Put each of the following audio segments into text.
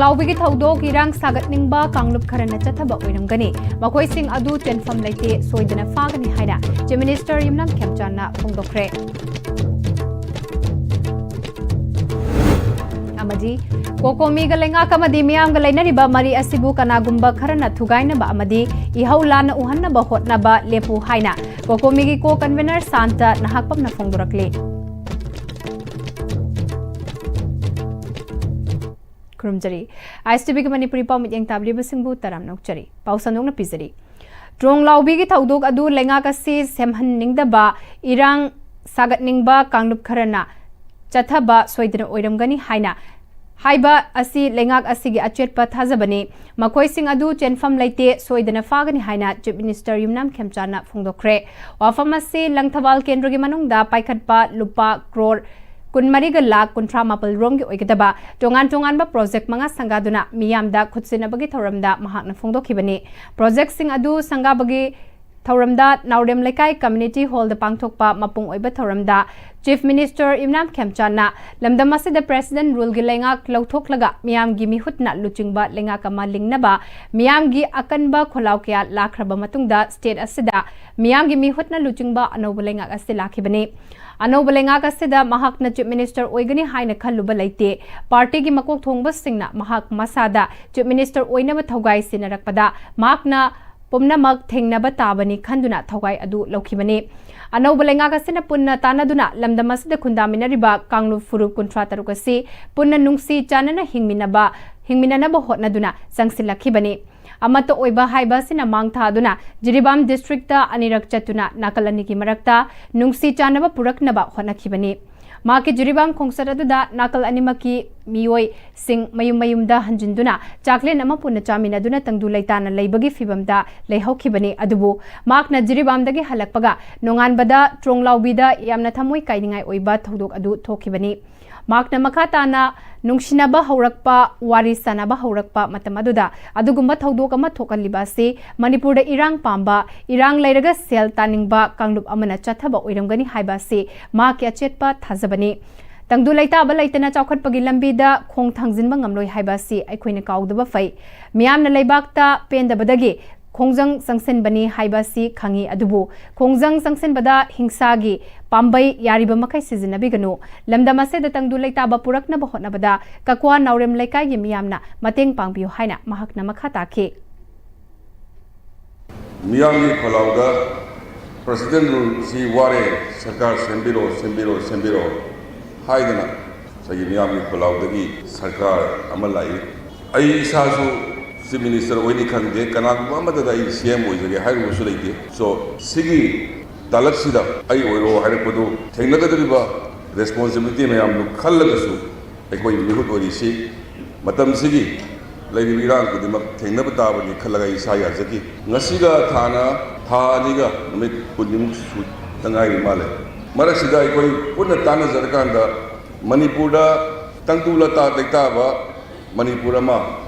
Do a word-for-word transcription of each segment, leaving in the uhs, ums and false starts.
ꯂꯥꯎꯕꯤꯒꯤ ꯊꯧꯗꯣꯛ ꯏꯔꯥꯡ ꯁꯥꯒꯠꯅꯤꯡꯕ ꯀꯥꯡꯂꯨꯞ ꯈꯔꯅ ꯆꯠꯊꯕ ꯑꯣꯏꯔꯝꯒꯅꯤ꯫ ꯃꯈꯣꯏꯁꯤꯡ ꯑꯗꯨ ꯆꯦꯟꯐꯝ ꯂꯩꯇꯦ, ꯁꯣꯏꯗꯅ ꯐꯥꯒꯅꯤ ꯍꯥꯏꯅ Chief Minister ꯌꯨꯝꯅꯥꯝ ꯈꯦꯝꯆꯥꯟꯅ ꯐꯣꯡꯗꯣꯛꯈ꯭ꯔꯦ꯫ ꯑꯃꯗꯤ ꯀꯣꯀꯣꯃꯤꯒ ꯂꯩꯉꯥꯛ ꯑꯃꯗꯤ ꯃꯤꯌꯥꯝꯒ ꯂꯩꯅꯔꯤꯕ ꯃꯔꯤ ꯑꯁꯤꯕꯨ ꯀꯅꯥꯒꯨꯝꯕ ꯈꯔꯅ ꯊꯨꯒꯥꯏꯅꯕ ꯑꯃꯗꯤ ꯏꯍꯧ ꯂꯥꯟꯅ ꯎꯍꯟꯅꯕ ꯍꯣꯠꯅꯕ ꯂꯦꯞꯄꯨ ꯍꯥꯏꯅ ꯀꯣꯀꯣꯃꯤꯒꯤ co-convener ꯁꯥꯟꯇ ꯅꯍꯥꯛꯄꯝꯅ ꯐꯣꯡꯗꯣꯔꯛꯂꯤ꯫ ꯈꯨꯔꯨꯝꯖꯔꯤ꯫ ISTVꯒꯤ ꯃꯅꯤꯄꯨꯔꯤ ꯄꯥꯎ ꯃꯤꯠꯌꯦꯡ ꯇꯥꯕꯤꯔꯤꯕꯁꯤꯡꯕꯨ ꯇꯔꯥꯝꯅ ꯑꯣꯛꯆꯔꯤ꯫ ꯄꯥꯎ ꯁꯟꯗꯣꯛꯅ ꯄꯤꯖꯔꯤ꯫ ꯇ꯭ꯔꯣꯡ ꯂꯥꯎꯕꯤꯒꯤ ꯊꯧꯗꯣꯛ ꯑꯗꯨ ꯂꯩꯉꯥꯛ ꯑꯁꯤ ꯁꯦꯝꯍꯟꯅꯤꯡꯗꯕ, ꯏꯔꯥꯡ ꯁꯥꯒꯠꯅꯤꯡꯕ ꯀꯥꯡꯂꯨꯞ ꯈꯔꯅ ꯆꯠꯊꯕ ꯁꯣꯏꯗꯅ ꯑꯣꯏꯔꯝꯒꯅꯤ ꯍꯥꯏꯅ ꯍꯥꯏꯕ ꯑꯁꯤ ꯂꯩꯉꯥꯛ ꯑꯁꯤꯒꯤ ꯑꯆꯦꯠꯄ ꯊꯥꯖꯕꯅꯤ꯫ ꯃꯈꯣꯏꯁꯤꯡ ꯑꯗꯨ ꯆꯦꯟꯐꯝ ꯂꯩꯇꯦ, ꯁꯣꯏꯗꯅ ꯐꯥꯒꯅꯤ ꯍꯥꯏꯅ Chief Minister ꯌꯨꯝꯅꯥꯝ ꯈꯦꯝꯆꯥꯟꯅ ꯐꯣꯡꯗꯣꯛꯈ꯭ꯔꯦ꯫ ꯋꯥꯐꯝ ꯑꯁꯤ ꯂꯪꯊꯕꯥꯜ ꯀꯦꯟꯗ꯭ꯔꯒꯤ ꯃꯅꯨꯡꯗ ꯄꯥꯏꯈꯠꯄ ꯂꯨꯄꯥ ꯀ꯭ꯔꯣꯔ ꯀꯨꯟꯃꯔꯤꯒ ꯂꯥꯈ ꯀꯨꯟꯊ꯭ꯔꯥ ꯃꯥꯄꯜ ꯔꯣꯝꯒꯤ ꯑꯣꯏꯒꯗꯕ ꯇꯣꯉꯥꯟ ꯇꯣꯉꯥꯟꯕ ꯄ꯭ꯔꯣꯖꯦꯛ ꯃꯉꯥ ꯁꯪꯒꯥꯗꯨꯅ ꯃꯤꯌꯥꯝꯗ ꯈꯨꯠꯁꯤꯟꯅꯕꯒꯤ ꯊꯧꯔꯝꯗ ꯃꯍꯥꯛꯅ ꯐꯣꯡꯗꯣꯛꯈꯤꯕꯅꯤ꯫ ꯄ꯭ꯔꯣꯖꯦꯛꯁꯤꯡ ꯑꯗꯨ ꯁꯪꯒꯥꯕꯒꯤ ꯊꯧꯔꯝꯗ ꯅꯥꯎꯔꯦꯝ ꯂꯩꯀꯥꯏ community hallꯗ ꯄꯥꯡꯊꯣꯛꯄ ꯃꯄꯨꯡ ꯑꯣꯏꯕ ꯊꯧꯔꯝꯗ Chief Minister ꯌꯨꯝꯅꯥꯝ ꯈꯦꯝꯆꯥꯟꯅ ꯂꯝꯗꯝ ꯑꯁꯤꯗ President ruleꯒꯤ ꯂꯩꯉꯥꯛ ꯂꯧꯊꯣꯛꯂꯒ ꯃꯤꯌꯥꯝꯒꯤ ꯃꯤꯍꯨꯠꯅ ꯂꯨꯆꯤꯡꯕ ꯂꯩꯉꯥꯛ ꯑꯃ ꯂꯤꯡꯅꯕ ꯃꯤꯌꯥꯝꯒꯤ ꯑꯀꯟꯕ ꯈꯣꯜꯂꯥꯎ ꯀꯌꯥ ꯂꯥꯛꯈ꯭ꯔꯕ ꯃꯇꯨꯡꯗ state ꯑꯁꯤꯗ ꯃꯤꯌꯥꯝꯒꯤ ꯃꯤꯍꯨꯠꯅ ꯂꯨꯆꯤꯡꯕ ꯑꯅꯧꯕ ꯂꯩꯉꯥꯛ ꯑꯁꯤ ꯂꯥꯛꯈꯤꯕꯅꯤ꯫ ꯑꯅꯧꯕ ꯂꯩꯉꯥꯛ ꯑꯁꯤꯗ ꯃꯍꯥꯛꯅ Chief Minister ꯑꯣꯏꯒꯅꯤ ꯍꯥꯏꯅ ꯈꯜꯂꯨꯕ ꯂꯩꯇꯦ꯫ Partyꯒꯤ ꯃꯀꯣꯛ ꯊꯣꯡꯕꯁꯤꯡꯅ ꯃꯍꯥꯛ ꯃꯁꯥꯗ Chief Minister ꯑꯣꯏꯅꯕ ꯊꯧꯒꯥꯏ ꯁꯤꯟꯅꯔꯛꯄꯗ ꯃꯍꯥꯛꯅ ꯄꯨꯝꯅꯃꯛ ꯊꯦꯡꯅꯕ ꯇꯥꯕꯅꯤ ꯈꯟꯗꯨꯅ ꯊꯧꯒꯥꯏ ꯑꯗꯨ ꯂꯧꯈꯤꯕꯅꯤ꯫ ꯑꯅꯧꯕ ꯂꯩꯉꯥꯛ ꯑꯁꯤꯅ ꯄꯨꯟꯅ ꯇꯥꯟꯅꯗꯨꯅ ꯂꯝꯗꯝ ꯑꯁꯤꯗ ꯈꯨꯟꯗꯥꯃꯤꯟꯅꯔꯤꯕ ꯀꯥꯡꯂꯨꯞ ꯐꯨꯔꯨꯞ ꯀꯨꯟꯊ꯭ꯔꯥ ꯇꯔꯨꯛ ꯑꯁꯤ ꯄꯨꯟꯅ ꯅꯨꯡꯁꯤ ꯆꯥꯟꯅꯅ ꯍꯤꯡꯃꯤꯟꯅꯕ, ꯍꯤꯡꯃꯤꯟꯅꯅꯕ ꯍꯣꯠꯅꯗꯨꯅ ꯆꯪꯁꯤꯜꯂꯛꯈꯤꯕꯅꯤ꯫ ꯑꯃꯠꯇ ꯑꯣꯏꯕ ꯍꯥꯏꯕ ꯑꯁꯤꯅ ꯃꯥꯡ ꯊꯥꯗꯨꯅ ꯖꯤꯔꯤꯕꯥꯝ districtꯇ ꯑꯅꯤꯔꯛ ꯆꯠꯇꯨꯅ ꯅꯥꯀꯜ ꯑꯅꯤꯒꯤ ꯃꯔꯛꯇ ꯅꯨꯡꯁꯤ ꯆꯥꯟꯅꯕ ꯄꯨꯔꯛꯅꯕ ꯍꯣꯠꯅꯈꯤꯕꯅꯤ꯫ ꯃꯍꯥꯛꯀꯤ ꯖꯤꯔꯤꯕꯥꯝ ꯈꯣꯡꯆꯠ ꯑꯗꯨꯗ ꯅꯥꯀꯜ ꯑꯅꯤꯃꯛꯀꯤ ꯃꯤꯑꯣꯏꯁꯤꯡ ꯃꯌꯨꯝ ꯃꯌꯨꯝꯗ ꯍꯟꯖꯤꯟꯗꯨꯅ ꯆꯥꯛꯂꯦꯟ ꯑꯃ ꯄꯨꯟꯅ ꯆꯥꯃꯤꯟꯅꯗꯨꯅ ꯇꯪꯗꯨ ꯂꯩꯇꯥꯅ ꯂꯩꯕꯒꯤ ꯐꯤꯕꯝꯗ ꯂꯩꯍꯧꯈꯤꯕꯅꯤ꯫ ꯑꯗꯨꯕꯨ ꯃꯍꯥꯛꯅ ꯖꯤꯔꯤꯕꯥꯝꯗꯒꯤ ꯍꯜꯂꯛꯄꯒ ꯅꯣꯡꯉꯥꯟꯕꯗ ꯇ꯭ꯔꯣꯡꯂꯥꯎꯕꯤꯗ ꯌꯥꯝꯅ ꯊꯃꯣꯏ ꯀꯥꯏꯅꯤꯡꯉꯥꯏ ꯑꯣꯏꯕ ꯊꯧꯗꯣꯛ ꯑꯗꯨ ꯊꯣꯛꯈꯤꯕꯅꯤ꯫ ꯃꯍꯥꯛꯅ ꯃꯈꯥ ꯇꯥꯅ ꯅꯨꯡꯁꯤꯅꯕ ꯍꯧꯔꯛꯄ, ꯋꯥꯔꯤ ꯁꯥꯅꯕ ꯍꯧꯔꯛꯄ ꯃꯇꯝ ꯑꯗꯨꯗ ꯑꯗꯨꯒꯨꯝꯕ ꯊꯧꯗꯣꯛ ꯑꯃ ꯊꯣꯛꯍꯜꯂꯤꯕ ꯑꯁꯤ ꯃꯅꯤꯄꯨꯔꯗ ꯏꯔꯥꯡ ꯄꯥꯝꯕ, ꯏꯔꯥꯡ ꯂꯩꯔꯒ ꯁꯦꯜ ꯇꯥꯅꯤꯡꯕ ꯀꯥꯡꯂꯨꯞ ꯑꯃꯅ ꯆꯠꯊꯕ ꯑꯣꯏꯔꯝꯒꯅꯤ ꯍꯥꯏꯕ ꯑꯁꯤ ꯃꯍꯥꯛꯀꯤ ꯑꯆꯦꯠꯄ ꯊꯥꯖꯕꯅꯤ꯫ ꯇꯪꯗꯨ ꯂꯩꯇꯥꯕ ꯂꯩꯇꯅ ꯆꯥꯎꯈꯠꯄꯒꯤ ꯂꯝꯕꯤꯗ ꯈꯣꯡ ꯊꯥꯡꯖꯤꯟꯕ ꯉꯝꯂꯣꯏ ꯍꯥꯏꯕ ꯑꯁꯤ ꯑꯩꯈꯣꯏꯅ ꯀꯥꯎꯗꯕ ꯐꯩ꯫ ꯃꯤꯌꯥꯝꯅ ꯂꯩꯕꯥꯛꯇ ꯄꯦꯟꯗꯕꯗꯒꯤ ꯈꯣꯡꯖꯪ ꯆꯪꯁꯤꯟꯕꯅꯤ ꯍꯥꯏꯕ ꯑꯁꯤ ꯈꯪꯏ, ꯑꯗꯨꯕꯨ ꯈꯣꯡꯖꯪ ꯆꯪꯁꯤꯟꯕꯗ ꯍꯤꯡꯁꯥꯒꯤ ꯄꯥꯝꯕꯩ ꯌꯥꯔꯤꯕ ꯃꯈꯩ ꯁꯤꯖꯤꯟꯅꯕꯤꯒꯅꯨ꯫ ꯂꯝꯗꯝ ꯑꯁꯤꯗ ꯇꯪꯗꯨ ꯂꯩꯇꯥꯕ ꯄꯨꯔꯛꯅꯕ ꯍꯣꯠꯅꯕꯗ ꯀꯛꯋꯥ ꯅꯥꯎꯔꯦꯝ ꯂꯩꯀꯥꯏꯒꯤ ꯃꯤꯌꯥꯝꯅ ꯃꯇꯦꯡ ꯄꯥꯡꯕꯤꯌꯨ ꯍꯥꯏꯅ ꯃꯍꯥꯛꯅ ꯃꯈꯥ ꯇꯥꯈꯤ꯫ ꯃꯤꯌꯥꯝꯒꯤ ꯈꯣꯜꯂꯥꯎꯗ "ꯄ꯭ꯔꯁꯤꯗꯦꯟ ꯔꯨꯜꯁꯤ ꯋꯥꯔꯦ, ꯁꯔꯀꯥꯔ ꯁꯦꯝꯕꯤꯔꯣ, ꯁꯦꯝꯕꯤꯔꯣ, ꯁꯦꯝꯕꯤꯔꯣ" ꯍꯥꯏꯗꯅ ꯉꯁꯥꯏꯒꯤ ꯃꯤꯌꯥꯝꯒꯤ ꯈꯣꯜꯂꯥꯎꯗꯒꯤ ꯁꯔꯀꯥꯔ ꯑꯃ ꯂꯥꯛꯏ꯫ ꯑꯩ ꯏꯁꯥꯁꯨ ꯆꯤꯐ ꯃꯤꯅꯤꯁꯇꯔ ꯑꯣꯏꯅꯤ ꯈꯪꯗꯦ, ꯀꯅꯥꯒꯨꯝꯕ ꯑꯃꯠꯇꯗ ꯑꯩ ꯁꯤ ꯑꯦꯝ ꯑꯣꯏꯖꯒꯦ ꯍꯥꯏꯔꯨꯕꯁꯨ ꯂꯩꯇꯦ꯫ ꯁꯣ, ꯁꯤꯒꯤ ꯇꯥꯂꯛꯁꯤꯗ ꯑꯩ ꯑꯣꯏꯔꯣ ꯍꯥꯏꯔꯛꯄꯗꯨ ꯊꯦꯡꯅꯒꯗꯧꯔꯤꯕ ꯔꯦꯁꯄꯣꯟꯁꯤꯕꯤꯂꯤꯇꯤ ꯃꯌꯥꯝꯗꯨ ꯈꯜꯂꯒꯁꯨ ꯑꯩꯈꯣꯏ ꯃꯤꯍꯨꯠ ꯑꯣꯏꯔꯤꯁꯤ ꯃꯇꯝꯁꯤꯒꯤ ꯂꯩꯔꯤꯕ ꯏꯔꯥꯡ ꯈꯨꯗꯤꯡꯃꯛ ꯊꯦꯡꯅꯕ ꯇꯥꯕꯅꯤ ꯈꯜꯂꯒ ꯑꯩ ꯏꯁꯥ ꯌꯥꯖꯈꯤ꯫ ꯉꯁꯤꯒ ꯊꯥꯅ ꯊꯥ ꯑꯅꯤꯒ ꯅꯨꯃꯤꯠ ꯀꯨꯟꯅꯤꯃꯨꯛ ꯁꯨꯗ ꯉꯥꯏꯔꯤ ꯃꯥꯜꯂꯦ꯫ ꯃꯔꯛꯁꯤꯗ ꯑꯩꯈꯣꯏ ꯄꯨꯟꯅ ꯇꯥꯟꯅꯖꯔꯀꯥꯟꯗ ꯃꯅꯤꯄꯨꯔꯗ ꯇꯪꯗꯨ ꯂꯇꯥ ꯇꯩꯇꯥꯕ ꯃꯅꯤꯄꯨꯔ ꯑꯃ,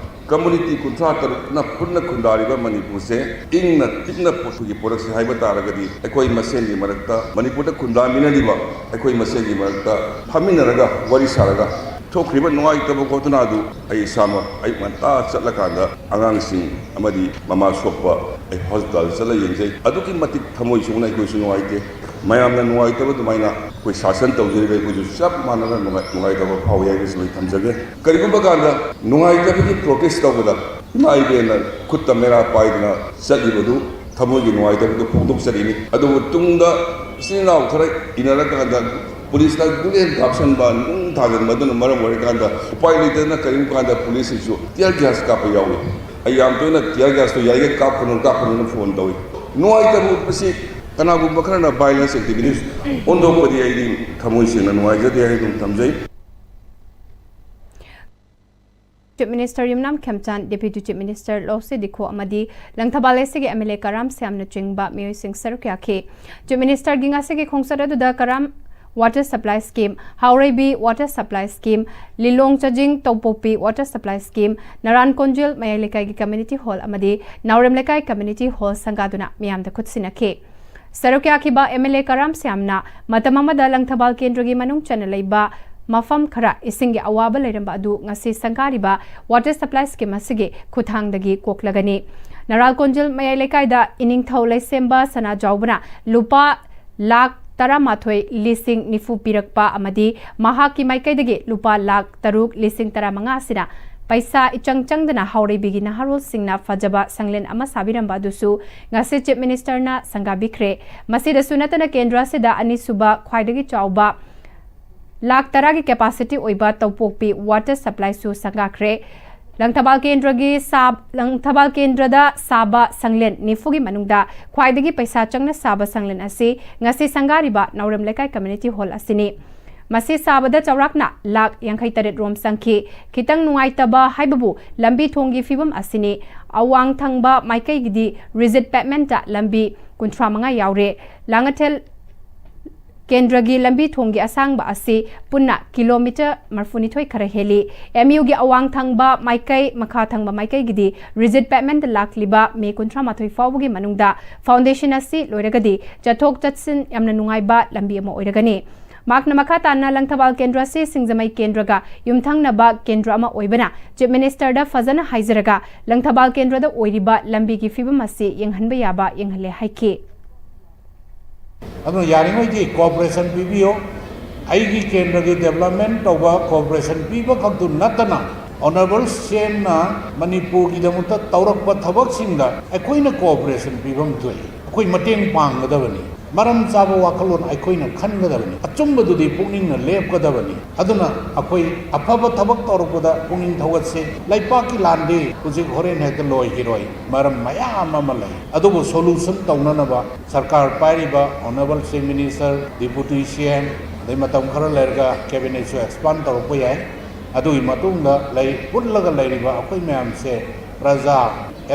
ꯀꯝꯃꯨꯅꯤꯇꯤ ꯀꯨꯟꯊ꯭ꯔꯥ ꯇꯔꯨꯛꯅ ꯄꯨꯟꯅ ꯈꯨꯟꯗꯥꯔꯤꯕ ꯃꯅꯤꯄꯨꯔꯁꯦ ꯏꯪꯅ ꯆꯤꯛꯅ ꯄꯨꯟꯁꯤꯒꯤ ꯄꯨꯔꯛꯁꯤ ꯍꯥꯏꯕ ꯇꯥꯔꯒꯗꯤ ꯑꯩꯈꯣꯏ ꯃꯁꯦꯟꯒꯤ ꯃꯔꯛꯇ, ꯃꯅꯤꯄꯨꯔꯗ ꯈꯨꯟꯗꯥꯃꯤꯟꯅꯔꯤꯕ ꯑꯩꯈꯣꯏ ꯃꯁꯦꯟꯒꯤ ꯃꯔꯛꯇ ꯐꯝꯃꯤꯟꯅꯔꯒ ꯋꯥꯔꯤ ꯁꯥꯔꯒ ꯊꯣꯛꯈ꯭ꯔꯤꯕ ꯅꯨꯡꯉꯥꯏꯇꯕ ꯈꯣꯠꯇꯅ ꯑꯗꯨ ꯑꯩ ꯏꯁꯥꯃꯛ ꯑꯌꯨꯛ ꯉꯟꯇꯥ ꯆꯠꯂꯀꯥꯟꯗ ꯑꯉꯥꯡꯁꯤꯡ ꯑꯃꯗꯤ ꯃꯃꯥ ꯁꯣꯛꯄ ꯑꯩ ꯍꯣꯁꯄꯤꯇꯥꯜꯗ ꯆꯠꯂ ꯌꯦꯡꯖꯩ꯫ ꯑꯗꯨꯛꯀꯤ ꯃꯇꯤꯛ ꯊꯃꯣꯏ ꯁꯣꯛꯅ ꯑꯩꯈꯣꯏꯁꯨ ꯅꯨꯡꯉꯥꯏꯇꯦ꯫ ꯃꯌꯥꯝꯅ ꯅꯨꯡꯉꯥꯏꯇꯕ ꯑꯗꯨꯃꯥꯏꯅ ꯑꯩꯈꯣꯏ ꯁꯥꯁꯟ ꯇꯧꯖꯔꯤꯕ ꯑꯩꯈꯣꯏꯁꯨ ꯆꯞ ꯃꯥꯟꯅꯅ ꯅꯨꯡꯉꯥꯏ-, ꯅꯨꯡꯉꯥꯏꯇꯕ ꯐꯥꯎꯏ ꯍꯥꯏꯕꯁꯤ ꯑꯩ ꯊꯝꯖꯒꯦ꯫ ꯀꯔꯤꯒꯨꯝꯕ ꯀꯥꯟꯗ ꯅꯨꯡꯉꯥꯏꯇꯕꯒꯤ ꯄ꯭ꯔꯣꯇꯦꯁ ꯇꯧꯕꯗ ꯏꯃꯥ ꯏꯕꯦꯟꯅ ꯈꯨꯠꯇ ꯃꯦꯔꯥ ꯄꯥꯏꯗꯨꯅ ꯆꯠꯂꯤꯕꯗꯨ ꯊꯃꯣꯏꯒꯤ ꯅꯨꯡꯉꯥꯏꯇꯕꯗꯨ ꯐꯣꯡꯗꯣꯛꯆꯔꯤꯅꯤ꯫ ꯑꯗꯨꯕꯨ ꯇꯨꯡꯗ ꯏꯆꯤꯟ ꯏꯅꯥꯎ ꯈꯔ ꯏꯟꯅꯔꯀꯥꯟꯗ ꯄꯨꯂꯤꯁꯅ ꯒꯨꯂꯤ ꯀꯥꯞꯁꯟꯕ, ꯅꯨꯡ ꯊꯥꯖꯤꯟꯕ ꯑꯗꯨꯅ ꯃꯔꯝ ꯑꯣꯏꯔꯀꯥꯟꯗ ꯎꯄꯥꯏ ꯂꯩꯇꯗꯅ ꯀꯔꯤꯒꯨꯝꯕ ꯀꯥꯟꯗ ꯄꯨꯂꯤꯁꯁꯤꯡꯁꯨ tear gas ꯀꯥꯞꯄ ꯌꯥꯎꯏ꯫ ꯑꯩ ꯌꯥꯝ ꯇꯣꯏꯅ tear gasꯇꯨ ꯌꯥꯔꯤꯈꯩ ꯀꯥꯞꯀꯅꯨ, ꯀꯥꯞꯀꯅꯨꯅ ꯐꯣꯟ ꯇꯧꯏ꯫ ꯅꯨꯡꯉꯥꯏꯇꯕ ꯎꯠꯄꯁꯤ ꯀꯅꯥꯒꯨꯝꯕ ꯈꯔꯅ violence activity ꯑꯣꯟꯊꯣꯛꯄꯗꯤ ꯑꯩꯗꯤ ꯊꯃꯣꯏ ꯁꯦꯡꯅ ꯅꯨꯡꯉꯥꯏꯖꯗꯦ ꯍꯥꯏꯗꯨꯅ ꯊꯝꯖꯩ꯫ Chief Minister ꯌꯨꯝꯅꯥꯝ ꯈꯦꯝꯆꯥꯟ, Deputy Chief Minister ꯂꯧꯁꯦ ꯗꯤꯈꯣ ꯑꯃꯗꯤ ꯂꯪꯊꯕꯥꯜ ꯑꯦꯁ ꯁꯤꯒꯤ ꯑꯦꯝ ꯑꯦꯜ ꯑꯦ ꯀꯔꯥꯝ ꯁ꯭ꯌꯥꯝꯅꯆꯤꯡꯕ ꯃꯤꯑꯣꯏꯁꯤꯡ ꯁꯔꯨꯛ ꯌꯥꯈꯤ꯫ Chief Ministerꯒꯤ ꯉꯁꯤꯒꯤ ꯈꯣꯡꯆꯠ ꯑꯗꯨꯗ ꯀꯔꯥꯝ water supply scheme, ꯍꯥꯎꯔꯩꯕꯤ water supply scheme, ꯂꯤꯂꯣꯡ ꯆꯥꯖꯤꯡ ꯇꯧꯄꯣꯛꯄꯤ water supply scheme, ꯅꯔꯥꯟ ꯀꯣꯟꯖꯦꯜ ꯃꯌꯥꯏ ꯂꯩꯀꯥꯏꯒꯤ community hall ꯑꯃꯗꯤ ꯅꯥꯎꯔꯦꯝ ꯂꯩꯀꯥꯏ community hall ꯁꯪꯒꯥꯗꯨꯅ ꯃꯤꯌꯥꯝꯗ ꯈꯨꯠꯁꯤꯟꯅꯈꯤ꯫ ꯁꯔꯨꯛ ꯌꯥꯈꯤꯕ ꯑꯦꯝ ꯑꯦꯜ ꯑꯦ ꯀꯔꯥꯝ ꯁ꯭ꯌꯥꯝꯅ ꯃꯇꯝ ꯑꯃꯗ ꯂꯪꯊꯕꯥꯜ ꯀꯦꯟꯗ꯭ꯔꯒꯤ ꯃꯅꯨꯡ ꯆꯟꯅ ꯂꯩꯕ ꯃꯐꯝ ꯈꯔ ꯏꯁꯤꯡꯒꯤ ꯑꯋꯥꯕ ꯂꯩꯔꯝꯕ ꯑꯗꯨ ꯉꯁꯤ ꯁꯪꯒꯥꯔꯤꯕ Water Supply Scheme ꯑꯁꯤꯒꯤ ꯈꯨꯠꯊꯥꯡꯗꯒꯤ ꯀꯣꯛꯂꯒꯅꯤ꯫ ꯅꯔꯥꯜ ꯀꯣꯟꯖꯤꯜ ꯃꯌꯥꯏ ꯂꯩꯀꯥꯏꯗ ꯏꯅꯤꯡꯊꯧ ꯂꯩꯁꯦꯝꯕ ꯁꯅꯥꯖꯥꯎꯕꯅ ꯂꯨꯄꯥ ꯂꯥꯈ ꯇꯔꯥꯃꯥꯊꯣꯏ ꯂꯤꯁꯤꯡ ꯅꯤꯐꯨ ꯄꯤꯔꯛꯄ ꯑꯃꯗꯤ ꯃꯍꯥꯛꯀꯤ ꯃꯥꯏꯀꯩꯗꯒꯤ ꯂꯨꯄꯥ ꯂꯥꯈ ꯇꯔꯨꯛ ꯂꯤꯁꯤꯡ ꯇꯔꯥꯃꯉꯥ ꯑꯁꯤꯅ ꯄꯩꯁꯥ ꯏꯆꯪ ꯆꯪꯗꯅ ꯍꯥꯎꯔꯩꯕꯤꯒꯤ ꯅꯍꯥꯔꯣꯜꯁꯤꯡꯅ ꯐꯖꯕ ꯁꯪꯂꯦꯟ ꯑꯃ ꯁꯥꯕꯤꯔꯝꯕ ꯑꯗꯨꯁꯨ ꯉꯁꯤ Chief Minister ꯅ ꯁꯪꯒꯥꯕꯤꯈ꯭ꯔꯦ꯫ ꯃꯁꯤꯗꯁꯨ ꯅꯠꯇꯅ ꯀꯦꯟꯗ꯭ꯔ ꯑꯁꯤꯗ ꯑꯅꯤꯁꯨꯕ ꯈ꯭ꯋꯥꯏꯗꯒꯤ ꯆꯥꯎꯕ ꯂꯥꯈ ꯇꯔꯥꯒꯤ capacity ꯑꯣꯏꯕ ꯇꯧꯄꯣꯛꯄꯤ Water Supply ꯁꯨ ꯁꯪꯒꯥꯈ꯭ꯔꯦ꯫ ꯂꯪꯊꯕꯥꯜ ꯀꯦꯟꯗ꯭ꯔꯒꯤ ꯁꯥ-, ꯂꯪꯊꯕꯥꯜ ꯀꯦꯟꯗ꯭ꯔꯗ ꯁꯥꯕ ꯁꯪꯂꯦꯟ ꯅꯤꯐꯨꯒꯤ ꯃꯅꯨꯡꯗ ꯈ꯭ꯋꯥꯏꯗꯒꯤ ꯄꯩꯁꯥ ꯆꯪꯅ ꯁꯥꯕ ꯁꯪꯂꯦꯟ ꯑꯁꯤ ꯉꯁꯤ ꯁꯪꯒꯥꯔꯤꯕ ꯅꯥꯎꯔꯦꯝ ꯂꯩꯀꯥꯏ Community Hall ꯑꯁꯤꯅꯤ꯫ ꯃꯁꯤ ꯁꯥꯕꯗ ꯆꯥꯎꯔꯥꯛꯅ ꯂꯥꯈ ꯌꯥꯡꯈꯩ ꯇꯔꯦꯠ ꯔꯣꯝ ꯆꯪꯈꯤ꯫ ꯈꯤꯇꯪ ꯅꯨꯡꯉꯥꯏꯇꯕ ꯍꯥꯏꯕꯕꯨ ꯂꯝꯕꯤ ꯊꯣꯡꯒꯤ ꯐꯤꯕꯝ ꯑꯁꯤꯅꯤ꯫ ꯑꯋꯥꯡ ꯊꯪꯕ ꯃꯥꯏꯀꯩꯒꯤꯗꯤ rigid pavement ꯂꯝꯕꯤ ꯀꯨꯟꯊ꯭ꯔꯥ ꯃꯉꯥ ꯌꯥꯎꯔꯦ꯫ ꯂꯥꯡꯉꯊꯦꯜ ꯀꯦꯟꯗ꯭ꯔꯒꯤ ꯂꯝꯕꯤ ꯊꯣꯡꯒꯤ ꯑꯁꯥꯡꯕ ꯑꯁꯤ ꯄꯨꯟꯅ ꯀꯤꯂꯣꯃꯤꯇꯔ ꯃꯔꯐꯨꯅꯤꯊꯣꯏ ꯈꯔ ꯍꯦꯜꯂꯤ꯫ ꯑꯦꯝ ꯌꯨꯒꯤ ꯑꯋꯥꯡ ꯊꯪꯕ ꯃꯥꯏꯀꯩ, ꯃꯈꯥ ꯊꯪꯕ ꯃꯥꯏꯀꯩꯒꯤꯗꯤ rigid pavement ꯂꯥꯛꯂꯤꯕ ꯃꯦ ꯀꯨꯟꯊ꯭ꯔꯥ ꯃꯥꯊꯣꯏ ꯐꯥꯎꯕꯒꯤ ꯃꯅꯨꯡꯗ foundation ꯑꯁꯤ ꯂꯣꯏꯔꯒꯗꯤ ꯆꯠꯊꯣꯛ ꯆꯠꯁꯤꯟ ꯌꯥꯝꯅ ꯅꯨꯡꯉꯥꯏꯕ ꯂꯝꯕꯤ ꯑꯃ ꯑꯣꯏꯔꯒꯅꯤ꯫ ꯃꯍꯥꯛꯅ ꯃꯈꯥ ꯇꯥꯅ ꯂꯪꯊꯕꯥꯜ ꯀꯦꯟꯗ꯭ꯔ ꯑꯁꯤ ꯁꯤꯡꯖꯃꯩ ꯀꯦꯟꯗ꯭ꯔꯒ ꯌꯨꯝꯊꯪꯅꯕ ꯀꯦꯟꯗ꯭ꯔ ꯑꯃ ꯑꯣꯏꯕꯅ Chief Minister ꯗ ꯐꯖꯅ ꯍꯥꯏꯖꯔꯒ ꯂꯪꯊꯕꯥꯜ ꯀꯦꯟꯗ꯭ꯔꯗ ꯑꯣꯏꯔꯤꯕ ꯂꯝꯕꯤꯒꯤ ꯐꯤꯕꯝ ꯑꯁꯤ ꯌꯦꯡꯍꯟꯕ ꯌꯥꯕ ꯌꯦꯡꯍꯜꯂꯦ ꯍꯥꯏꯈꯤ꯫ ꯑꯗꯨꯅ ꯌꯥꯔꯤꯉꯩꯗꯤ cooperation ꯄꯤꯕꯤꯌꯨ꯫ ꯑꯩꯒꯤ ꯀꯦꯟꯗ꯭ꯔꯒꯤ development ꯇꯧꯕ cooperation ꯄꯤꯕ ꯈꯛꯇꯨ ꯅꯠꯇꯅ Honourable ꯁꯤ ꯑꯦꯝꯅ ꯃꯅꯤꯄꯨꯔꯒꯤꯗꯃꯛꯇ ꯇꯧꯔꯛꯄ ꯊꯕꯛꯁꯤꯡꯗ ꯑꯩꯈꯣꯏꯅ cooperation ꯄꯤꯐꯝ ꯊꯣꯛꯏ꯫ ꯑꯩꯈꯣꯏ ꯃꯇꯦꯡ ꯄꯥꯡꯒꯗꯕꯅꯤ꯫ ꯃꯔꯝ ꯆꯥꯕ ꯋꯥꯈꯜꯂꯣꯟ ꯑꯩꯈꯣꯏꯅ ꯈꯟꯒꯗꯕꯅꯤ꯫ ꯑꯆꯨꯝꯕꯗꯨꯗꯤ ꯄꯨꯛꯅꯤꯡꯅ ꯂꯦꯞꯀꯗꯕꯅꯤ꯫ ꯑꯗꯨꯅ ꯑꯩꯈꯣꯏ ꯑꯐꯕ ꯊꯕꯛ ꯇꯧꯔꯛꯄꯗ ꯄꯨꯛꯅꯤꯡ ꯊꯧꯒꯠꯁꯤ꯫ ꯂꯩꯄꯥꯛꯀꯤ ꯂꯥꯟꯗꯤ ꯍꯧꯖꯤꯛ ꯍꯣꯔꯦꯟ ꯍꯦꯛꯇ ꯂꯣꯏꯈꯤꯔꯣꯏ꯫ ꯃꯔꯝ ꯃꯌꯥꯝ ꯑꯃ ꯂꯩ꯫ ꯑꯗꯨꯕꯨ solution ꯇꯧꯅꯅꯕ ꯁꯔꯀꯥꯔ ꯄꯥꯏꯔꯤꯕ Honourable Chief Minister, Deputy C M, ꯑꯗꯩ ꯃꯇꯝ ꯈꯔ ꯂꯩꯔꯒ cabinet ꯁꯨ expand ꯇꯧꯔꯛꯄ ꯌꯥꯏ꯫ ꯑꯗꯨꯒꯤ ꯃꯇꯨꯡꯗ ꯂꯩ, ꯄꯨꯜꯂꯒ ꯂꯩꯔꯤꯕ ꯑꯩꯈꯣꯏ ꯃꯌꯥꯝꯁꯦ ꯄ꯭ꯔꯖꯥ,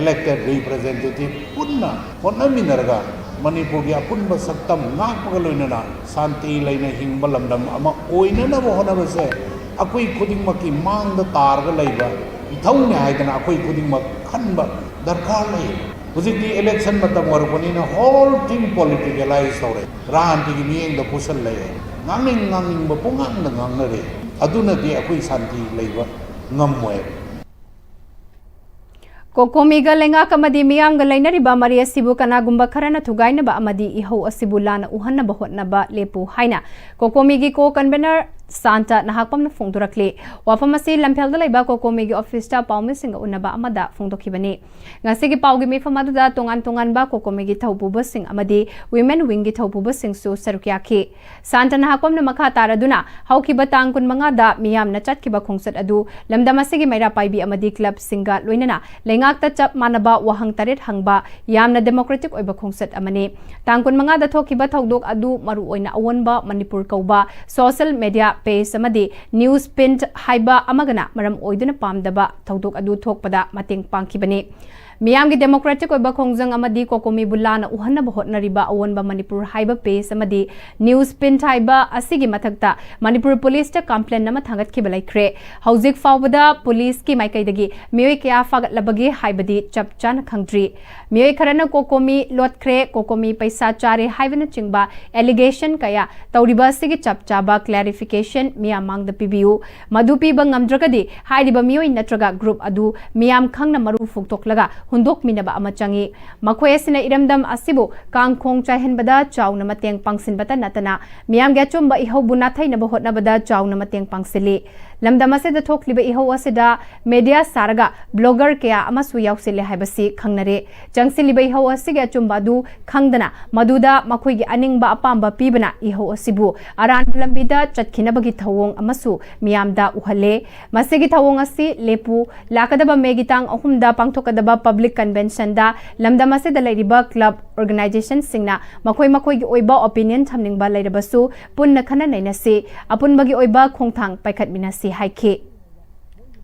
elected representative ꯄꯨꯟꯅ ꯍꯣꯠꯅꯃꯤꯟꯅꯔꯒ ꯃꯅꯤꯄꯨꯔꯒꯤ ꯑꯄꯨꯟꯕ ꯁꯛꯇꯝ ꯉꯥꯛꯄꯒ ꯂꯣꯏꯅꯅ ꯁꯥꯟꯇꯤ ꯂꯩꯅ ꯍꯤꯡꯕ ꯂꯝꯗꯝ ꯑꯃ ꯑꯣꯏꯅꯅꯕ ꯍꯣꯠꯅꯕꯁꯦ ꯑꯩꯈꯣꯏ ꯈꯨꯗꯤꯡꯃꯛꯀꯤ ꯃꯥꯡꯗ ꯇꯥꯔꯒ ꯂꯩꯕ ꯏꯊꯧꯅꯦ ꯍꯥꯏꯗꯅ ꯑꯩꯈꯣꯏ ꯈꯨꯗꯤꯡꯃꯛ ꯈꯟꯕ ꯗꯔꯀꯥꯔ ꯂꯩ꯫ ꯍꯧꯖꯤꯛꯇꯤ ꯏꯂꯦꯛꯁꯟ ꯃꯇꯝ ꯑꯣꯏꯔꯛꯄꯅꯤꯅ ꯍꯣꯜ ꯊꯤꯡ ꯄꯣꯂꯤꯇꯤꯀꯦꯂꯥꯏꯁ ꯇꯧꯔꯦ꯫ ꯔꯥꯖꯅꯤꯇꯤꯒꯤ ꯃꯤꯠꯌꯦꯡꯗ ꯄꯨꯁꯜꯂꯛꯑꯦ꯫ ꯉꯥꯡꯅꯤꯡ ꯉꯥꯡꯅꯤꯡꯕ ꯄꯨꯡꯉꯥꯡꯗ ꯉꯥꯡꯅꯔꯦ꯫ ꯑꯗꯨꯅꯗꯤ ꯑꯩꯈꯣꯏ ꯁꯥꯟꯇꯤ ꯂꯩꯕ ꯉꯝꯃꯣꯏ꯫ ꯀꯣꯀꯣꯃꯤꯒ ꯂꯩꯉꯥꯛ ꯑꯃꯗꯤ ꯃꯤꯌꯥꯝꯒ ꯂꯩꯅꯔꯤꯕ ꯃꯔꯤ ꯑꯁꯤꯕꯨ ꯀꯅꯥꯒꯨꯝꯕ ꯈꯔꯅ ꯊꯨꯒꯥꯏꯅꯕ ꯑꯃꯗꯤ ꯏꯍꯧ ꯑꯁꯤꯕꯨ ꯂꯥꯟꯅ ꯎꯍꯟꯅꯕ ꯍꯣꯠꯅꯕ ꯂꯦꯞꯄꯨ ꯍꯥꯏꯅ ꯀꯣꯀꯣꯃꯤꯒꯤ ꯀꯣ ꯀꯟꯚꯦꯅꯔ ꯁꯥꯟꯇ ꯅꯍꯥꯛꯄꯝꯅ ꯐꯣꯡꯗꯣꯔꯛꯂꯤ꯫ ꯋꯥꯐꯝ ꯑꯁꯤ ꯂꯝꯐꯦꯜꯗ ꯂꯩꯕ ꯀꯣꯀꯣꯃꯤꯒꯤ ꯑꯣꯐꯤꯁꯇ ꯄꯥꯎꯃꯤꯁꯤꯡꯒ ꯎꯟꯅꯕ ꯑꯃꯗ ꯐꯣꯡꯗꯣꯛꯈꯤꯕꯅꯤ꯫ ꯉꯁꯤꯒꯤ ꯄꯥꯎꯒꯤ ꯃꯤꯐꯝ ꯑꯗꯨꯗ ꯇꯣꯉꯥꯟ ꯇꯣꯉꯥꯟꯕ ꯀꯣꯀꯣꯃꯤꯒꯤ ꯊꯧꯄꯨꯕꯁꯤꯡ ꯑꯃꯗꯤ ꯋꯤꯃꯦꯟ ꯋꯤꯡꯒꯤ ꯊꯧꯄꯨꯕꯁꯤꯡꯁꯨ ꯁꯔꯨꯛ ꯌꯥꯈꯤ꯫ ꯁꯥꯟꯇ ꯅꯍꯥꯛꯄꯝꯅ ꯃꯈꯥ ꯇꯥꯔꯗꯨꯅ ꯍꯧꯈꯤꯕ ꯇꯥꯡ ꯀꯨꯟꯃꯉꯥꯗ ꯃꯤꯌꯥꯝꯅ ꯆꯠꯈꯤꯕ ꯈꯣꯡꯆꯠ ꯑꯗꯨ ꯂꯝꯗꯝ ꯑꯁꯤꯒꯤ ꯃꯩꯔꯥ ꯄꯥꯏꯕꯤ ꯑꯃꯗꯤ ꯀ꯭ꯂꯕꯁꯤꯡꯒ ꯂꯣꯏꯅꯅ ꯂꯩꯉꯥꯛꯇ ꯆꯞ ꯃꯥꯟꯅꯕ ꯋꯥꯍꯪ ꯇꯔꯦꯠ ꯍꯪꯕ ꯌꯥꯝꯅ ꯗꯦꯃꯣꯀ꯭ꯔꯦꯇꯤꯛ ꯑꯣꯏꯕ ꯈꯣꯡꯆꯠ ꯑꯃꯅꯤ꯫ ꯇꯥꯡ ꯀꯨꯟꯃꯉꯥꯗ ꯊꯣꯛꯈꯤꯕ ꯊꯧꯗꯣꯛ ꯑꯗꯨ ꯃꯔꯨꯑꯣꯏꯅ ꯑꯑꯣꯟꯕ ꯃꯅꯤꯄꯨꯔ ꯀꯧꯕ ꯁꯣꯁꯦꯜ ꯃꯦꯗꯤꯌꯥ ꯄꯦꯖ ꯑꯃꯗꯤ ꯅ꯭ꯌꯨꯁ ꯄꯤꯟꯠ ꯍꯥꯏꯕ ꯑꯃꯒꯅ ꯃꯔꯝ ꯑꯣꯏꯗꯨꯅ ꯄꯥꯝꯗꯕ ꯊꯧꯗꯣꯛ ꯑꯗꯨ ꯊꯣꯛꯄꯗ ꯃꯇꯦꯡ ꯄꯥꯡꯈꯤꯕꯅꯤ꯫ ꯃꯤꯌꯥꯝꯒꯤ ꯗꯦꯃꯣꯀ꯭ꯔꯦꯇꯤꯛ ꯑꯣꯏꯕ ꯈꯣꯡꯖꯪ ꯑꯃꯗꯤ ꯀꯣꯀꯣꯃꯤꯕꯨ ꯂꯥꯟꯅ ꯎꯍꯟꯅꯕ ꯍꯣꯠꯅꯔꯤꯕ ꯑꯑꯣꯟꯕ ꯃꯅꯤꯄꯨꯔ ꯍꯥꯏꯕ ꯄꯦꯖ ꯑꯃꯗꯤ ꯅ꯭ꯌꯨꯁ ꯄꯤꯟꯠ ꯍꯥꯏꯕ ꯑꯁꯤꯒꯤ ꯃꯊꯛꯇ ꯃꯅꯤꯄꯨꯔ ꯄꯨꯂꯤꯁꯇ ꯀꯝꯄ꯭ꯂꯦꯟ ꯑꯃ ꯊꯥꯡꯒꯠꯈꯤꯕ ꯂꯩꯈ꯭ꯔꯦ꯫ ꯍꯧꯖꯤꯛ ꯐꯥꯎꯕꯗ ꯄꯨꯂꯤꯁꯀꯤ ꯃꯥꯏꯀꯩꯗꯒꯤ ꯃꯤꯑꯣꯏ ꯀꯌꯥ ꯐꯥꯒꯠꯂꯕꯒꯦ ꯍꯥꯏꯕꯗꯤ ꯆꯞ ꯆꯥꯅ ꯈꯪꯗ꯭ꯔꯤ꯫ ꯃꯤꯑꯣꯏ ꯈꯔꯅ ꯀꯣꯀꯣꯃꯤ ꯂꯣꯠꯈ꯭ꯔꯦ, ꯀꯣꯀꯣꯃꯤ ꯄꯩꯁꯥ ꯆꯥꯔꯦ ꯍꯥꯏꯕꯅꯆꯤꯡꯕ ꯑꯦꯂꯤꯒꯦꯁꯟ ꯀꯌꯥ ꯇꯧꯔꯤꯕ ꯑꯁꯤꯒꯤ ꯆꯞ ꯆꯥꯕ ꯀ꯭ꯂꯦꯔꯤꯐꯤꯀꯦꯁꯟ ꯃꯤꯌꯥꯝ ꯃꯥꯡꯗ ꯄꯤꯕꯤꯌꯨ꯫ ꯃꯗꯨ ꯄꯤꯕ ꯉꯝꯗ꯭ꯔꯒꯗꯤ ꯍꯥꯏꯔꯤꯕ ꯃꯤꯑꯣꯏ ꯅꯠꯇ꯭ꯔꯒ ꯒ꯭ꯔꯨꯞ ꯑꯗꯨ ꯃꯤꯌꯥꯝ ꯈꯪꯅ ꯃꯔꯨ ꯐꯣꯡꯗꯣꯛꯂꯒ ꯍꯨꯟꯗꯣꯛꯃꯤꯟꯅꯕ ꯑꯃ ꯆꯪꯏ꯫ ꯃꯈꯣꯏ ꯑꯁꯤꯅ ꯏꯔꯝꯗꯝ ꯑꯁꯤꯕꯨ ꯀꯥꯡꯈꯣꯡ ꯆꯥꯏꯍꯟꯕꯗ ꯆꯥꯎꯅ ꯃꯇꯦꯡ ꯄꯥꯡꯁꯤꯟꯕꯇ ꯅꯠꯇꯅ ꯃꯤꯌꯥꯝꯒꯤ ꯑꯆꯨꯝꯕ ꯏꯍꯧꯕꯨ ꯅꯥꯊꯩꯅꯕ ꯍꯣꯠꯅꯕꯗ ꯆꯥꯎꯅ ꯃꯇꯦꯡ ꯄꯥꯡꯁꯤꯜꯂꯤ꯫ ꯂꯝꯗꯝ ꯑꯁꯤꯗ ꯊꯣꯛꯂꯤꯕ ꯏꯍꯧ ꯑꯁꯤꯗ ꯃꯦꯗꯤꯌꯥ ꯁꯥꯔꯒ ꯕ꯭ꯂꯣꯒꯔ ꯀꯌꯥ ꯑꯃꯁꯨ ꯌꯥꯎꯁꯤꯜꯂꯦ ꯍꯥꯏꯕꯁꯤ ꯈꯪꯅꯔꯦ꯫ ꯆꯪꯁꯤꯜꯂꯤꯕ ꯏꯍꯧ ꯑꯁꯤꯒꯤ ꯑꯆꯨꯝꯕ ꯑꯗꯨ ꯈꯪꯗꯅ ꯃꯗꯨꯗ ꯃꯈꯣꯏꯒꯤ ꯑꯅꯤꯡꯕ ꯑꯄꯥꯝꯕ ꯄꯤꯕꯅ ꯏꯍꯧ ꯑꯁꯤꯕꯨ ꯑꯔꯥꯟꯕ ꯂꯝꯕꯤꯗ ꯆꯠꯈꯤꯅꯕꯒꯤ ꯊꯧꯑꯣꯡ ꯑꯃꯁꯨ ꯃꯤꯌꯥꯝꯗ ꯎꯍꯜꯂꯦ꯫ ꯃꯁꯤꯒꯤ ꯊꯧꯑꯣꯡ ꯑꯁꯤ ꯂꯦꯞꯄꯨ꯫ ꯂꯥꯛꯀꯗꯕ ꯃꯦꯒꯤ ꯇꯥꯡ ꯑꯍꯨꯝꯗ ꯄꯥꯡꯊꯣꯛꯀꯗꯕ ꯄꯕ꯭ꯂꯤꯛ ꯀꯟꯚꯦꯟꯁꯟꯗ ꯂꯝꯗꯝ ꯑꯁꯤꯗ ꯂꯩꯔꯤꯕ ꯀ꯭ꯂꯕ ꯑꯣꯔꯒꯅꯥꯏꯖꯦꯁꯟꯁꯤꯡꯅ ꯃꯈꯣꯏ ꯃꯈꯣꯏꯒꯤ ꯑꯣꯏꯕ ꯑꯣꯄꯤꯅꯤꯌꯟ ꯊꯝꯅꯤꯡꯕ ꯂꯩꯔꯕꯁꯨ ꯄꯨꯟꯅ ꯈꯟꯅ ꯅꯩꯅꯁꯤ, ꯑꯄꯨꯟꯕꯒꯤ ꯑꯣꯏꯕ ꯈꯣꯡꯊꯥꯡ ꯄꯥꯏꯈꯠꯃꯤꯟꯅꯁꯤ ꯍꯥꯏꯈꯤ꯫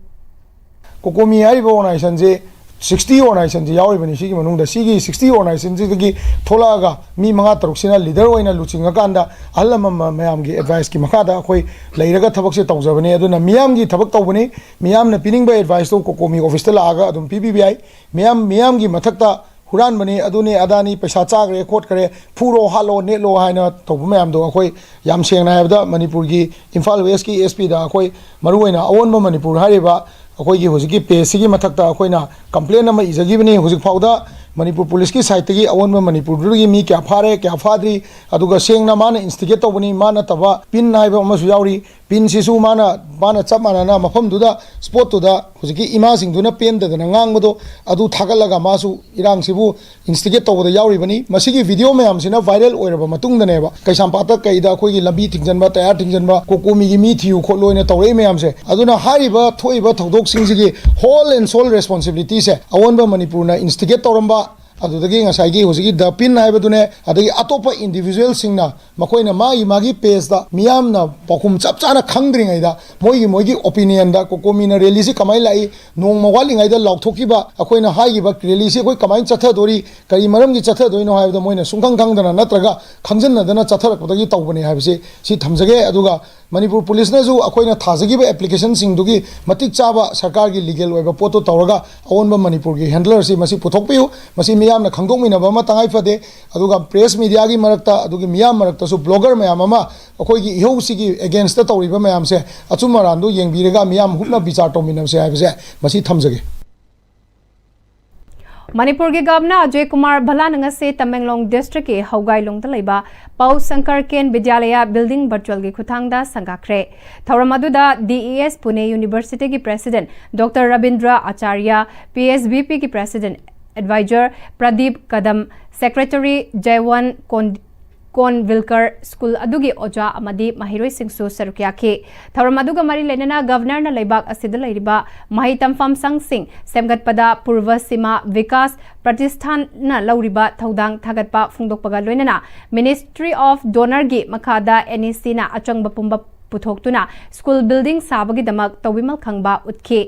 ꯀꯣꯀꯣꯃꯤ ꯍꯥꯏꯔꯤꯕ ꯑꯣꯔꯒꯅꯥꯏꯖꯦꯁꯟꯁꯦ ꯁꯤꯛꯁꯇꯤ ꯑꯣꯔꯒꯅꯥꯏꯖꯦꯁꯟꯁꯦ ꯌꯥꯎꯔꯤꯕꯅꯤ꯫ ꯁꯤꯒꯤ ꯃꯅꯨꯡꯗ ꯁꯤꯒꯤ ꯁꯤꯛꯁꯇꯤ ꯑꯣꯔꯒꯅꯥꯏꯖꯦꯁꯟꯁꯤꯗꯒꯤ ꯊꯣꯛꯂꯛꯑꯒ ꯃꯤ ꯃꯉꯥ ꯇꯔꯨꯛꯁꯤꯅ ꯂꯤꯗꯔ ꯑꯣꯏꯅ ꯂꯨꯆꯤꯡꯉꯀꯥꯟꯗ ꯑꯍꯜ ꯂꯃꯟ ꯃꯌꯥꯝꯒꯤ ꯑꯦꯗꯚꯥꯏꯁꯀꯤ ꯃꯈꯥꯗ ꯑꯩꯈꯣꯏ ꯂꯩꯔꯒ ꯊꯕꯛꯁꯦ ꯇꯧꯖꯕꯅꯤ꯫ ꯑꯗꯨꯅ ꯃꯤꯌꯥꯝꯒꯤ ꯊꯕꯛ ꯇꯧꯕꯅꯤ꯫ ꯃꯤꯌꯥꯝꯅ ꯄꯤꯅꯤꯡꯕ ꯑꯦꯗꯚꯥꯏꯁꯇꯣ ꯀꯣꯀꯣꯃꯤ ꯑꯣꯐꯤꯁꯇ ꯂꯥꯛꯑꯒ ꯑꯗꯨꯝ ꯄꯤꯕꯤꯕ ꯌꯥꯏ꯫ ꯃꯤꯌꯥꯝ ꯃꯤꯌꯥꯝꯒꯤ ꯃꯊꯛꯇ ꯍꯨꯔꯥꯟꯕꯅꯤ, ꯑꯗꯨꯅꯤ ꯑꯗꯥꯅꯤ, ꯄꯩꯁꯥ ꯆꯥꯈ꯭ꯔꯦ ꯈꯣꯠꯈ꯭ꯔꯦ, ꯐꯨꯔꯣ ꯍꯥꯠꯂꯣ ꯅꯦꯠꯂꯣ ꯍꯥꯏꯅ ꯇꯧꯕ ꯃꯌꯥꯝꯗꯣ ꯑꯩꯈꯣꯏ ꯌꯥꯝ ꯁꯦꯡꯅ ꯍꯥꯏꯔꯕꯗ ꯃꯅꯤꯄꯨꯔꯒꯤ ꯏꯝꯐꯥꯜ ꯋꯦꯁꯀꯤ ꯑꯦꯁ ꯄꯤꯗ ꯑꯩꯈꯣꯏ ꯃꯔꯨꯑꯣꯏꯅ ꯑꯑꯣꯟꯕ ꯃꯅꯤꯄꯨꯔ ꯍꯥꯏꯔꯤꯕ ꯑꯩꯈꯣꯏꯒꯤ ꯍꯧꯖꯤꯛꯀꯤ ꯄꯦꯖꯁꯤꯒꯤ ꯃꯊꯛꯇ ꯑꯩꯈꯣꯏꯅ ꯀꯝꯄ꯭ꯂꯦꯟ ꯑꯃ ꯏꯖꯈꯤꯕꯅꯤ꯫ ꯍꯧꯖꯤꯛ ꯐꯥꯎꯗ ꯃꯅꯤꯄꯨꯔ ꯄꯨꯂꯤꯁꯀꯤ ꯁꯥꯏꯠꯇꯒꯤ ꯑꯑꯣꯟꯕ ꯃꯅꯤꯄꯨꯔꯗꯨꯗꯒꯤ ꯃꯤ ꯀꯌꯥ ꯐꯥꯔꯦ, ꯀꯌꯥ ꯐꯥꯗ꯭ꯔꯤ, ꯑꯗꯨꯒ ꯁꯦꯡꯅ ꯃꯥꯅ ꯏꯟꯁꯇꯤꯒꯦꯠ ꯇꯧꯕꯅꯤ, ꯃꯥ ꯅꯠꯇꯕ ꯄꯤꯟ ꯍꯥꯏꯕ ꯑꯃꯁꯨ ꯌꯥꯎꯔꯤ꯫ ꯄꯤꯟꯁꯤꯁꯨ ꯃꯥꯅ, ꯃꯥꯅ ꯆꯞ ꯃꯥꯟꯅꯅ ꯃꯐꯝꯗꯨꯗ, ꯁ꯭ꯄꯣꯠꯇꯨꯗ ꯍꯧꯖꯤꯛꯀꯤ ꯏꯃꯥꯁꯤꯡꯗꯨꯅ ꯄꯦꯟꯗꯗꯅ ꯉꯥꯡꯕꯗꯣ ꯑꯗꯨ ꯊꯥꯒꯠꯂꯒ ꯃꯥꯁꯨ ꯏꯔꯥꯡꯁꯤꯕꯨ ꯏꯟꯁꯇꯤꯒꯦꯠ ꯇꯧꯕꯗ ꯌꯥꯎꯔꯤꯕꯅꯤ꯫ ꯃꯁꯤꯒꯤ ꯚꯤꯗꯤꯑꯣ ꯃꯌꯥꯝꯁꯤꯅ ꯚꯥꯏꯔꯦꯜ ꯑꯣꯏꯔꯕ ꯃꯇꯨꯡꯗꯅꯦꯕ ꯀꯩꯁꯥꯝꯄꯥꯠꯇ ꯀꯩꯗ ꯑꯩꯈꯣꯏꯒꯤ ꯂꯝꯕꯤ ꯊꯤꯡꯖꯤꯟꯕ, ꯇꯌꯥꯔ ꯊꯤꯡꯖꯤꯟꯕ, ꯀꯣꯀꯣꯃꯤꯒꯤ ꯃꯤ ꯊꯤꯌꯨ ꯈꯣꯠꯂꯨ ꯍꯥꯏꯅ ꯇꯧꯔꯛꯏ ꯃꯌꯥꯝꯁꯦ꯫ ꯑꯗꯨꯅ ꯍꯥꯏꯔꯤꯕ ꯊꯣꯛꯏꯕ ꯊꯧꯗꯣꯛꯁꯤꯡꯁꯤꯒꯤ whole and sole responsibility ꯁꯦ ꯑꯑꯣꯟꯕ ꯃꯅꯤꯄꯨꯔꯅ ꯏꯟꯁꯇꯤꯒꯦꯠ ꯇꯧꯔꯝꯕ, ꯑꯗꯨꯗꯒꯤ ꯉꯁꯥꯏꯒꯤ ꯍꯧꯖꯤꯛꯀꯤ ꯗ ꯄꯤꯟ ꯍꯥꯏꯕꯗꯨꯅꯦ, ꯑꯗꯒꯤ ꯑꯇꯣꯞꯄ ꯏꯟꯗꯤꯚꯤꯖꯨꯋꯦꯜꯁꯤꯡꯅ ꯃꯈꯣꯏꯅ ꯃꯥꯒꯤ ꯃꯥꯒꯤ ꯄꯦꯖꯇ ꯃꯤꯌꯥꯝꯅ ꯄꯥꯎꯈꯨꯝ ꯆꯞ ꯆꯥꯅ ꯈꯪꯗ꯭ꯔꯤꯉꯩꯗ ꯃꯣꯏꯒꯤ ꯃꯣꯏꯒꯤ ꯑꯣꯄꯤꯅꯤꯌꯟꯗ ꯀꯣꯀꯣꯃꯤꯅ ꯔꯦꯂꯤꯁꯤ ꯀꯃꯥꯏꯅ ꯂꯥꯛꯏ, ꯅꯣꯡꯃ ꯋꯥꯠꯂꯤꯉꯩꯗ ꯂꯥꯎꯊꯣꯛꯈꯤꯕ ꯑꯩꯈꯣꯏꯅ ꯍꯥꯏꯈꯤꯕ ꯔꯦꯂꯤꯁꯤ ꯑꯩꯈꯣꯏ ꯀꯃꯥꯏꯅ ꯆꯠꯊꯗꯣꯔꯤ, ꯀꯔꯤ ꯃꯔꯝꯒꯤ ꯆꯠꯊꯗꯣꯏꯅꯣ ꯍꯥꯏꯕꯗ ꯃꯣꯏꯅ ꯁꯨꯡꯈꯪ ꯈꯪꯗꯅ ꯅꯠꯇ꯭ꯔꯒ ꯈꯪꯖꯤꯟꯅꯗꯅ ꯆꯠꯊꯔꯛꯄꯗꯒꯤ ꯇꯧꯕꯅꯦ ꯍꯥꯏꯕꯁꯤ ꯁꯤ ꯊꯝꯖꯒꯦ꯫ ꯑꯗꯨꯒ ꯃꯅꯤꯄꯨꯔ ꯄꯨꯂꯤꯁꯅꯁꯨ ꯑꯩꯈꯣꯏꯅ ꯊꯥꯖꯈꯤꯕ ꯑꯦꯄ꯭ꯂꯤꯀꯦꯁꯟꯁꯤꯡꯗꯨꯒꯤ ꯃꯇꯤꯛ ꯆꯥꯕ ꯁꯔꯀꯥꯔꯒꯤ ꯂꯤꯒꯦꯜ ꯑꯣꯏꯕ ꯄꯣꯠꯇꯣ ꯇꯧꯔꯒ ꯑꯑꯣꯟꯕ ꯃꯅꯤꯄꯨꯔꯒꯤ ꯍꯦꯟꯗꯂꯔꯁꯤ ꯃꯁꯤ ꯄꯨꯊꯣꯛꯄꯤꯌꯨ꯫ ꯃꯁꯤ ꯃꯤꯌꯥꯝꯅ ꯈꯪꯗꯣꯛꯃꯤꯟꯅꯕ ꯑꯃ ꯇꯉꯥꯏ ꯐꯗꯦ꯫ ꯑꯗꯨꯒ ꯄ꯭ꯔꯦꯁ ꯃꯤꯗꯤꯌꯥꯒꯤ ꯃꯔꯛꯇ, ꯑꯗꯨꯒꯤ ꯃꯤꯌꯥꯝ ꯃꯔꯛꯇꯁꯨ ꯕ꯭ꯂꯣꯒꯔ ꯃꯌꯥꯝ ꯑꯃ ꯑꯩꯈꯣꯏꯒꯤ ꯏꯍꯧꯁꯤꯒꯤ ꯑꯦꯒꯦꯟꯁꯇ ꯇꯧꯔꯤꯕ ꯃꯌꯥꯝꯁꯦ ꯑꯆꯨꯝ ꯑꯔꯥꯟꯗꯣ ꯌꯦꯡꯕꯤꯔꯒ ꯃꯤꯌꯥꯝ ꯍꯨꯞꯅ ꯕꯤꯆꯥꯔ ꯇꯧꯃꯤꯟꯅꯕꯁꯦ ꯍꯥꯏꯕꯁꯦ ꯃꯁꯤ ꯊꯝꯖꯒꯦ꯫ ꯃꯅꯤꯄꯨꯔꯒꯤ ꯒꯚꯔꯅꯔ ꯑꯖꯣꯏ ꯀꯨꯃꯥꯔ ꯚꯜꯂꯥꯅ ꯉꯁꯤ ꯇꯃꯦꯡꯂꯣꯡ ꯗꯤꯁꯇ꯭ꯔꯤꯛꯀꯤ ꯍꯧꯒꯥꯏꯂꯣꯡꯗ ꯂꯩꯕ ꯄꯥꯎ ꯁꯪꯀꯔ ꯀꯦꯟ ꯕꯤꯗ꯭ꯌꯥꯂꯌꯥ ꯕꯤꯜꯗꯤꯡ ꯚꯔꯆꯨꯑꯦꯜꯒꯤ ꯈꯨꯠꯊꯥꯡꯗ ꯁꯪꯒꯥꯈ꯭ꯔꯦ꯫ ꯊꯧꯔꯝ ꯑꯗꯨꯗ ꯗꯤ ꯏ ꯑꯦꯁ ꯄꯨꯅꯦ ꯌꯨꯅꯤꯚꯔꯁꯤꯇꯤꯒꯤ president doctor Rabindra Acharya, P S B ꯄꯤꯒꯤ president advisor Pradeep Kadam, secretary Jeevan Kon Konvilkar, school ꯑꯗꯨꯒꯤ ꯑꯣꯖꯥ ꯑꯃꯗꯤ ꯃꯍꯩꯔꯣꯏꯁꯤꯡꯁꯨ ꯁꯔꯨꯛ ꯌꯥꯈꯤ꯫ ꯊꯧꯔꯝ ꯑꯗꯨꯒ ꯃꯔꯤ ꯂꯩꯅꯅ ꯒꯚꯔꯅꯔꯅ ꯂꯩꯕꯥꯛ ꯑꯁꯤꯗ ꯂꯩꯔꯤꯕ ꯃꯍꯩ ꯇꯝꯐꯝ ꯁꯪꯁꯤꯡ ꯁꯦꯝꯒꯠꯄꯗ ꯄꯨꯔꯚ ꯁꯤꯃꯥ ꯚꯤꯀꯥꯁ ꯄ꯭ꯔꯇꯤꯁꯊꯥꯟꯅ ꯂꯧꯔꯤꯕ ꯊꯧꯗꯥꯡ ꯊꯥꯒꯠꯄ ꯐꯣꯡꯗꯣꯛꯄꯒ ꯂꯣꯏꯅꯅ Ministry of DoNERꯒꯤ ꯃꯈꯥꯗ ꯑꯦꯟ ꯏ ꯁꯤꯅ ꯑꯆꯪꯕ ꯄꯨꯝꯕ ꯄꯨꯊꯣꯛꯇꯨꯅ ꯁ꯭ꯀꯨꯜ ꯕꯤꯜꯗꯤꯡ ꯁꯥꯕꯒꯤꯗꯃꯛ ꯇꯧꯕꯤꯃꯜ ꯈꯪꯕ ꯎꯠꯈꯤ꯫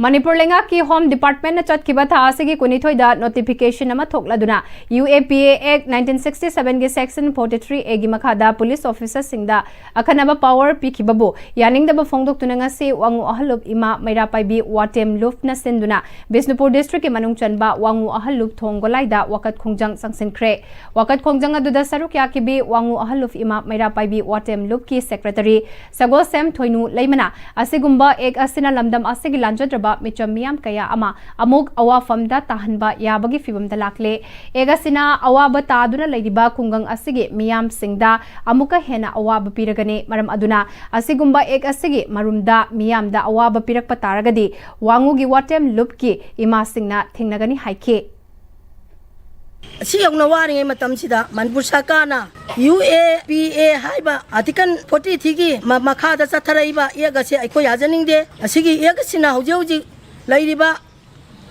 ꯃꯅꯤꯄꯨꯔ ꯂꯩꯉꯥꯛꯀꯤ ꯍꯣꯝ ꯗꯤꯄꯥꯔꯠꯃꯦꯟꯅ ꯆꯠꯈꯤꯕ ꯊꯥ ꯑꯁꯤꯒꯤ ꯀꯨꯟꯅꯤꯊꯣꯏꯗ ꯅꯣꯇꯤꯐꯤꯀꯦꯁꯟ ꯑꯃ ꯊꯣꯛꯂꯗꯨꯅ, U A P A act nineteen sixty ꯁꯚꯦꯟꯒꯤ ꯁꯦꯛꯁꯟ ꯐꯣꯔꯇꯤ ꯊ꯭ꯔꯤ ꯑꯦꯒꯤ ꯃꯈꯥꯗ ꯄꯨꯂꯤꯁ ꯑꯣꯐꯤꯁꯥꯔꯁꯤꯡꯗ ꯑꯈꯟꯅꯕ ꯄꯥꯋꯔ ꯄꯤꯈꯤꯕꯕꯨ ꯌꯥꯅꯤꯡꯗꯕ ꯐꯣꯡꯗꯣꯛꯇꯨꯅ ꯉꯁꯤ ꯋꯥꯉꯨ ꯑꯍꯜ ꯂꯨꯞ ꯏꯃꯥ ꯃꯩꯔꯥ ꯄꯥꯏꯕꯤ ꯋꯥꯇꯦꯝ ꯂꯨꯞꯅ ꯁꯤꯟꯗꯨꯅ ꯕꯤꯁꯅꯨꯄꯨꯔ ꯗꯤꯁꯇ꯭ꯔꯤꯛꯀꯤ ꯃꯅꯨꯡ ꯆꯟꯕ ꯋꯥꯉꯨ ꯑꯍꯜ ꯂꯨꯞ ꯊꯣꯡ ꯒꯣꯂꯥꯏꯗ ꯋꯥꯀꯠ ꯈꯣꯡꯖꯪ ꯆꯪꯁꯤꯟꯈ꯭ꯔꯦ꯫ ꯋꯥꯀꯠ ꯈꯣꯡꯖꯪ ꯑꯗꯨꯗ ꯁꯔꯨꯛ ꯌꯥꯈꯤꯕꯤ ꯋꯥꯉꯨ ꯑꯍꯜ ꯂꯨꯞ ꯏꯃꯥ ꯃꯩꯔꯥ ꯄꯥꯏꯕꯤ ꯋꯥꯇꯦꯝ ꯂꯨꯞꯀꯤ ꯁꯦꯀ꯭ꯔꯦꯇꯔꯤ ꯁꯒꯣꯜꯁꯦꯝ ꯊꯣꯏꯅꯨ ꯂꯩꯃꯅ, ꯑꯁꯤꯒꯨꯝꯕ ꯑꯦꯛ ꯑꯁꯤꯅ ꯂꯝꯗꯝ ꯑꯁꯤꯒꯤ ꯂꯥꯟꯖꯗ꯭ꯔꯕ ꯃꯤꯆꯝ ꯃꯤꯌꯥꯝ ꯀꯌꯥ ꯑꯃ ꯑꯃꯨꯛ ꯑꯋꯥꯐꯝꯗ ꯇꯥꯍꯟꯕ ꯌꯥꯕꯒꯤ ꯐꯤꯕꯝꯗ ꯂꯥꯛꯂꯦ꯫ ꯑꯦꯛ ꯑꯁꯤꯅ ꯑꯋꯥꯕ ꯇꯥꯗꯨꯅ ꯂꯩꯔꯤꯕ ꯈꯨꯡꯒꯪ ꯑꯁꯤꯒꯤ ꯃꯤꯌꯥꯝꯁꯤꯡꯗ ꯑꯃꯨꯛꯀ ꯍꯦꯟꯅ ꯑꯋꯥꯕ ꯄꯤꯔꯒꯅꯤ꯫ ꯃꯔꯝ ꯑꯗꯨꯅ ꯑꯁꯤꯒꯨꯝꯕ ꯑꯦꯛ ꯑꯁꯤꯒꯤ ꯃꯔꯨꯝꯗ ꯃꯤꯌꯥꯝꯗ ꯑꯋꯥꯕ ꯄꯤꯔꯛꯄ ꯇꯥꯔꯒꯗꯤ ꯋꯥꯉꯨꯒꯤ ꯋꯥꯇꯦꯝ ꯂꯨꯞꯀꯤ ꯏꯃꯥꯁꯤꯡꯅ ꯊꯦꯡꯅꯒꯅꯤ ꯍꯥꯏꯈꯤ꯫ ꯑꯁꯤ ꯌꯧꯅ ꯋꯥꯔꯤꯉꯩ ꯃꯇꯝꯁꯤꯗ ꯃꯅꯤꯄꯨꯔ ꯁꯔꯀꯥꯔꯅ ꯌꯨ ꯑꯦ ꯄꯤ ꯑꯦ ꯍꯥꯏꯕ ꯑꯥꯔꯇꯤꯀꯜ ꯐꯣꯔꯇꯤ ꯊ꯭ꯔꯤꯒꯤ ꯃ-, ꯃꯈꯥꯗ ꯆꯠꯊꯔꯛꯏꯕ ꯑꯦꯛ ꯑꯁꯦ ꯑꯩꯈꯣꯏ ꯌꯥꯖꯅꯤꯡꯗꯦ꯫ ꯑꯁꯤꯒꯤ ꯑꯦꯛ ꯑꯁꯤꯅ ꯍꯧꯖꯤꯛ ꯍꯧꯖꯤꯛ ꯂꯩꯔꯤꯕ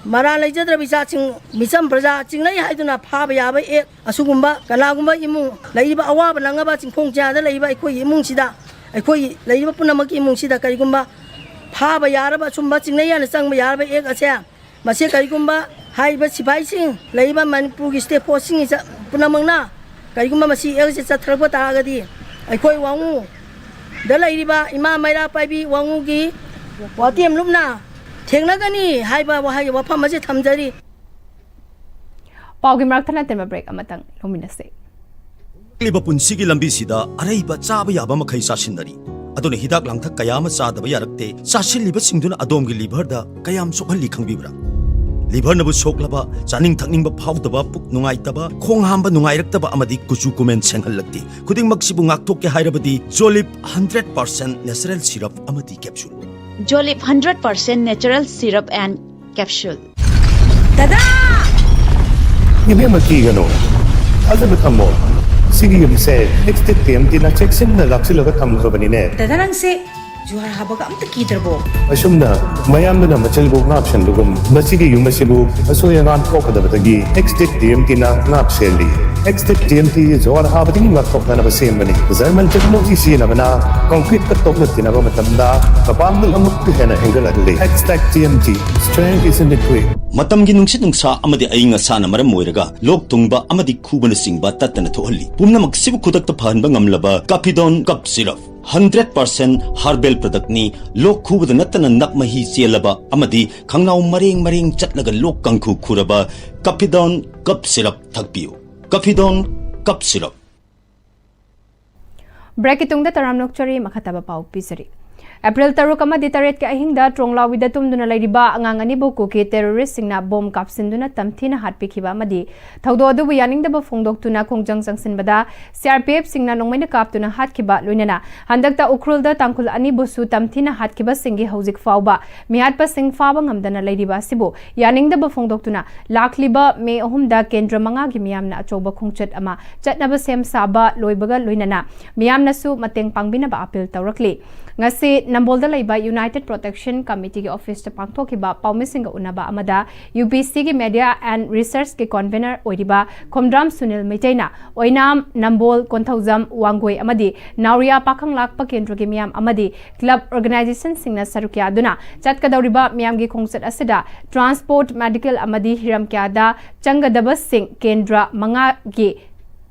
ꯃꯔꯥꯜ ꯂꯩꯖꯗ꯭ꯔꯕ ꯏꯆꯥꯁꯤꯡ, ꯃꯤꯆꯝ ꯄ꯭ꯔꯖꯥ ꯆꯤꯡꯅꯩ ꯍꯥꯏꯗꯨꯅ ꯐꯥꯕ ꯌꯥꯕ ꯑꯦꯛ, ꯑꯁꯤꯒꯨꯝꯕ ꯀꯅꯥꯒꯨꯝꯕ ꯏꯃꯨꯡ ꯂꯩꯔꯤꯕ ꯑꯋꯥꯕ ꯅꯪꯉꯕ ꯆꯤꯡꯈꯣꯡ ꯆꯤꯌꯥꯗ ꯂꯩꯔꯤꯕ ꯑꯩꯈꯣꯏꯒꯤ ꯏꯃꯨꯡꯁꯤꯗ, ꯑꯩꯈꯣꯏ ꯂꯩꯔꯤꯕ ꯄꯨꯝꯅꯃꯛꯀꯤ ꯏꯃꯨꯡꯁꯤꯗ ꯀꯔꯤꯒꯨꯝꯕ ꯐꯥꯕ ꯌꯥꯔꯕ, ꯑꯁꯨꯝꯕ ꯆꯤꯡꯅꯩ ꯍꯥꯏꯅ ꯆꯪꯕ ꯌꯥꯔꯕ ꯑꯦꯛ ꯑꯁꯦ, ꯃꯁꯤ ꯀꯔꯤꯒꯨꯝꯕ ꯍꯥꯏꯔꯤꯕ ꯁꯤꯐꯥꯏꯁꯤꯡ ꯂꯩꯔꯤꯕ ꯃꯅꯤꯄꯨꯔꯒꯤ ꯁ꯭ꯇꯦꯠ ꯐꯣꯔꯁꯁꯤꯡꯒꯤ ꯆ-, ꯄꯨꯝꯅꯃꯛꯅ ꯀꯔꯤꯒꯨꯝꯕ ꯃꯁꯤ ꯑꯦꯛꯁꯦ ꯆꯠꯊꯔꯛꯄ ꯇꯥꯔꯒꯗꯤ ꯑꯩꯈꯣꯏ ꯋꯥꯉꯨꯗ ꯂꯩꯔꯤꯕ ꯏꯃꯥ ꯃꯩꯔꯥ ꯄꯥꯏꯕꯤ ꯋꯥꯉꯨꯒꯤ ꯋꯥꯇꯦꯝ ꯂꯨꯞꯅ ꯊꯦꯡꯅꯒꯅꯤ ꯍꯥꯏꯕ ꯋꯥꯍꯩ ꯋꯥꯐꯝ ꯑꯁꯤ ꯊꯝꯖꯔꯤ꯫ ꯄꯥꯎꯒꯤ ꯃꯔꯛꯇ ꯅꯠꯇꯅ ꯕ꯭ꯔꯦꯛ ꯑꯃꯇꯪ ꯂꯧꯃꯤꯟꯅꯁꯤ꯫ ꯍꯤꯡꯂꯤꯕ ꯄꯨꯟꯁꯤꯒꯤ ꯂꯝꯕꯤꯁꯤꯗ ꯑꯔꯩꯕ ꯆꯥꯕ ꯌꯥꯕ ꯃꯈꯩ ꯆꯥꯁꯤꯟꯅꯔꯤ꯫ ꯑꯗꯨꯅ ꯍꯤꯗꯥꯛ ꯂꯥꯡꯊꯛ ꯀꯌꯥ ꯑꯃ ꯆꯥꯗꯕ ꯌꯥꯔꯛꯇꯦ꯫ ꯆꯥꯁꯤꯜꯂꯤꯕꯁꯤꯡꯗꯨꯅ ꯑꯗꯣꯝꯒꯤ ꯂꯤꯚꯔꯗ ꯀꯌꯥꯝ ꯁꯣꯛꯍꯜꯂꯤ ꯈꯪꯕꯤꯕ꯭ꯔꯥ? ꯂꯤꯚꯔꯅꯕꯨ ꯁꯣꯛꯂꯕ, ꯆꯥꯅꯤꯡ ꯊꯛꯅꯤꯡꯕ ꯐꯥꯎꯗꯕ, ꯄꯨꯛ ꯅꯨꯡꯉꯥꯏꯇꯕ, ꯈꯣꯡ ꯍꯥꯝꯕ ꯅꯨꯡꯉꯥꯏꯔꯛꯇꯕ ꯑꯃꯗꯤ ꯀꯨꯆꯨ ꯀꯨꯃꯦꯟ ꯁꯦꯡꯍꯜꯂꯛꯇꯦ꯫ ꯈꯨꯗꯤꯡꯃꯛꯁꯤꯕꯨ ꯉꯥꯛꯊꯣꯛꯀꯦ ꯍꯥꯏꯔꯕꯗꯤ ꯖꯣꯂꯤꯞ ꯍꯟꯗ꯭ꯔꯦꯠ ꯄꯥꯔꯁꯦꯟꯠ ꯅꯦꯆꯔꯦꯜ ꯁꯤꯔꯞ ꯑꯃꯗꯤ capsule. Jolip hundred percent natural syrup and capsule. ꯗꯗꯥ! ꯏꯕꯦꯝꯃ, ꯀꯤꯒꯅꯨ꯫ ꯊꯥꯖꯕ ꯊꯝꯃꯣ꯫ ꯁꯤꯒꯤ ꯌꯨꯝꯁꯦ ꯑꯦꯛꯁ ꯇꯤꯝꯅ ꯆꯦꯛꯁꯤꯟꯅ ꯂꯥꯛꯁꯤꯜꯂꯒ ꯊꯝꯈ꯭ꯔꯕꯅꯤꯅꯦ꯫ ꯗꯗꯥ, ꯅꯪꯁꯦ ꯖꯨꯍꯥꯔ ꯍꯥꯕꯒ ꯑꯝꯇ ꯀꯤꯗ꯭ꯔꯕꯣ? ꯑꯁꯨꯝꯅ ꯃꯌꯥꯝꯗꯨꯅ ꯃꯆꯜꯕꯨ ꯉꯥꯛ ꯁꯦꯟꯕꯒꯨꯝ ꯃꯁꯤꯒꯤ ꯌꯨꯝ ꯑꯁꯤꯕꯨ ꯑꯁꯣꯏ ꯑꯉꯥꯝ ꯊꯣꯛꯀꯗꯕꯗꯒꯤ ꯑꯦꯛꯁꯇꯦꯛ ꯇꯤ ꯑꯦꯝ ꯇꯤꯅ ꯉꯥꯛ ꯁꯦꯜꯂꯤ꯫ ꯑꯦꯛꯁꯇꯦꯛ ꯇꯤ ꯑꯦꯝ ꯇꯤ ꯖꯨꯍꯥꯔ ꯍꯥꯕꯗꯒꯤ ꯉꯥꯛꯊꯣꯛꯅꯅꯕ ꯁꯦꯝꯕꯅꯤ꯫ ꯖꯔꯃꯟ ꯇꯦꯛꯅꯣꯂꯣꯖꯤ ꯁꯤꯖꯤꯟꯅꯕꯅ ꯀꯪꯀ꯭ꯔꯤꯠꯀ ꯇꯣꯛꯅ ꯇꯤꯟꯅꯕ ꯃꯇꯝꯗ ꯃꯄꯥꯡꯒꯜ ꯑꯃꯨꯛꯀ ꯍꯦꯟꯅ ꯍꯦꯟꯒꯠꯍꯜꯂꯤ꯫ Extech T M T, strength is in the grit. ꯃꯇꯝꯒꯤ ꯅꯨꯡꯁꯤꯠ ꯅꯨꯡꯁꯥ ꯑꯃꯗꯤ ꯑꯏꯪ ꯑꯁꯥꯅ ꯃꯔꯝ ꯑꯣꯏꯔꯒ ꯂꯣꯛ ꯊꯨꯡꯕ ꯑꯃꯗꯤ ꯈꯨꯕꯅꯆꯤꯡꯕ ꯇꯠꯇꯅ ꯊꯣꯛꯍꯜꯂꯤ꯫ ꯄꯨꯝꯅꯃꯛꯁꯤꯕꯨ ꯈꯨꯗꯛꯇ ꯐꯍꯟꯕ ꯉꯝꯂꯕ ꯀꯥꯐꯤꯗꯣꯟ ꯀꯞ ꯁꯤꯔꯞ, ꯍꯟꯗ꯭ꯔꯦꯠ ꯄꯥꯔꯁꯦꯟ ꯍꯥꯔꯕꯦꯜ ꯄ꯭ꯔꯗꯛꯅꯤ꯫ ꯂꯣꯛ ꯈꯨꯕꯗ ꯅꯠꯇꯅ ꯅꯞ ꯃꯍꯤ ꯆꯦꯜꯂꯕ ꯑꯃꯗꯤ ꯈꯪꯅꯥꯎ ꯃꯔꯦꯡ ꯃꯔꯦꯡ ꯆꯠꯂꯒ ꯂꯣꯛ ꯀꯥꯡꯈꯨ ꯈꯨꯔꯕ ꯀꯥꯐꯤꯗꯣꯟ ꯀꯞ ꯁꯤꯔꯞ ꯊꯛꯄꯤꯌꯨ꯫ ꯀꯥꯐꯤꯗꯣꯟ ꯀꯞ ꯁꯤꯔꯞ꯫ ꯕ꯭ꯔꯦꯛꯀꯤ ꯇꯨꯡꯗ ꯇꯔꯥꯝ ꯅꯣꯛꯆꯔꯤ꯫ ꯃꯈꯥ ꯇꯥꯕ ꯄꯥꯎ ꯄꯤꯖꯔꯤ꯫ ꯑꯦꯄ꯭ꯔꯤꯜ ꯇꯔꯨꯛ ꯑꯃꯗꯤ ꯇꯔꯦꯠꯀꯤ ꯑꯍꯤꯡꯗ ꯇ꯭ꯔꯣꯡꯂꯥꯎꯋꯤꯗ ꯇꯨꯝꯗꯨꯅ ꯂꯩꯔꯤꯕ ꯑꯉꯥꯡ ꯑꯅꯤꯕꯨ ꯀꯨꯀꯤ ꯇꯦꯔꯣꯔꯤꯁꯁꯤꯡꯅ ꯕꯣꯝ ꯀꯥꯞꯁꯤꯟꯗꯨꯅ ꯇꯝꯊꯤꯅ ꯍꯥꯠꯄꯤꯈꯤꯕ ꯑꯃꯗꯤ ꯊꯧꯗꯣꯛ ꯑꯗꯨꯕꯨ ꯌꯥꯅꯤꯡꯗꯕ ꯐꯣꯡꯗꯣꯛꯇꯨꯅ ꯈꯣꯡꯖꯪ ꯆꯪꯁꯤꯟꯕꯗ ꯁꯤ ꯑꯥꯔ ꯄꯤ ꯑꯦꯐꯁꯤꯡꯅ ꯅꯣꯡꯃꯩꯅ ꯀꯥꯞꯇꯨꯅ ꯍꯥꯠꯈꯤꯕ, ꯂꯣꯏꯅꯅ ꯍꯟꯗꯛꯇ ꯎꯈ꯭ꯔꯨꯜꯗ ꯇꯥꯡꯈꯨꯜ ꯑꯅꯤꯕꯨꯁꯨ ꯇꯝꯊꯤꯅ ꯍꯥꯠꯈꯤꯕꯁꯤꯡꯒꯤ ꯍꯧꯖꯤꯛ ꯐꯥꯎꯕ ꯃꯤꯍꯥꯠꯄꯁꯤꯡ ꯐꯥꯕ ꯉꯝꯗꯅ ꯂꯩꯔꯤꯕ ꯑꯁꯤꯕꯨ ꯌꯥꯅꯤꯡꯗꯕ ꯐꯣꯡꯗꯣꯛꯇꯨꯅ ꯂꯥꯛꯂꯤꯕ ꯃꯦ ꯑꯍꯨꯝꯗ ꯀꯦꯟꯗ꯭ꯔ ꯃꯉꯥꯒꯤ ꯃꯤꯌꯥꯝꯅ ꯑꯆꯧꯕ ꯈꯣꯡꯆꯠ ꯑꯃ ꯆꯠꯅꯕ ꯁꯦꯝ ꯁꯥꯕ ꯂꯣꯏꯕꯒ ꯂꯣꯏꯅꯅ ꯃꯤꯌꯥꯝꯅꯁꯨ ꯃꯇꯦꯡ ꯄꯥꯡꯕꯤꯅꯕ ꯑꯥꯄꯤꯜ ꯇꯧꯔꯛꯂꯤ꯫ ꯉꯁꯤ ꯅꯝꯕꯣꯜꯗ ꯂꯩꯕ ꯌꯨꯅꯥꯏꯇꯦꯗ ꯄ꯭ꯔꯣꯇꯦꯛꯁꯟ ꯀꯃꯤꯇꯤꯒꯤ ꯑꯣꯐꯤꯁꯇ ꯄꯥꯡꯊꯣꯛꯈꯤꯕ ꯄꯥꯎꯃꯤꯁꯤꯡꯒ ꯎꯅꯕ ꯑꯃꯗ ꯌꯨ ꯄꯤ ꯁꯤꯒꯤ ꯃꯦꯗꯤꯌꯥ ꯑꯦꯟ ꯔꯤꯁꯔꯁꯀꯤ ꯀꯣꯟꯚꯦꯅꯔ ꯑꯣꯏꯔꯤꯕ ꯈꯣꯝꯗ꯭ꯔꯥꯝ ꯁꯨꯅꯤꯜ ꯃꯩꯇꯩꯅ ꯑꯣꯏꯅꯥꯝ, ꯅꯝꯕꯣꯜ, ꯀꯣꯟꯊꯧꯖꯝ, ꯋꯥꯡꯒꯣꯏ ꯑꯃꯗꯤ ꯅꯥꯎꯔꯤꯌꯥ ꯄꯥꯈꯪꯂꯥꯛꯄ ꯀꯦꯟꯗ꯭ꯔꯒꯤ ꯃꯤꯌꯥꯝ ꯑꯃꯗꯤ ꯀ꯭ꯂꯕ ꯑꯣꯔꯒꯅꯥꯏꯖꯦꯁꯟꯁꯤꯡꯅ ꯁꯔꯨꯛ ꯌꯥꯗꯨꯅ ꯆꯠꯀꯗꯧꯔꯤꯕ ꯃꯤꯌꯥꯝꯒꯤ ꯈꯣꯡꯆꯠ ꯑꯁꯤꯗ ꯇ꯭ꯔꯥꯟꯁꯄꯣꯔꯠ, ꯃꯦꯗꯤꯀꯦꯜ ꯑꯃꯗꯤ ꯍꯤꯔꯝ ꯀꯌꯥꯗ ꯆꯪꯒꯗꯕꯁꯤꯡ ꯀꯦꯟꯗ꯭ꯔ ꯃꯉꯥꯒꯤ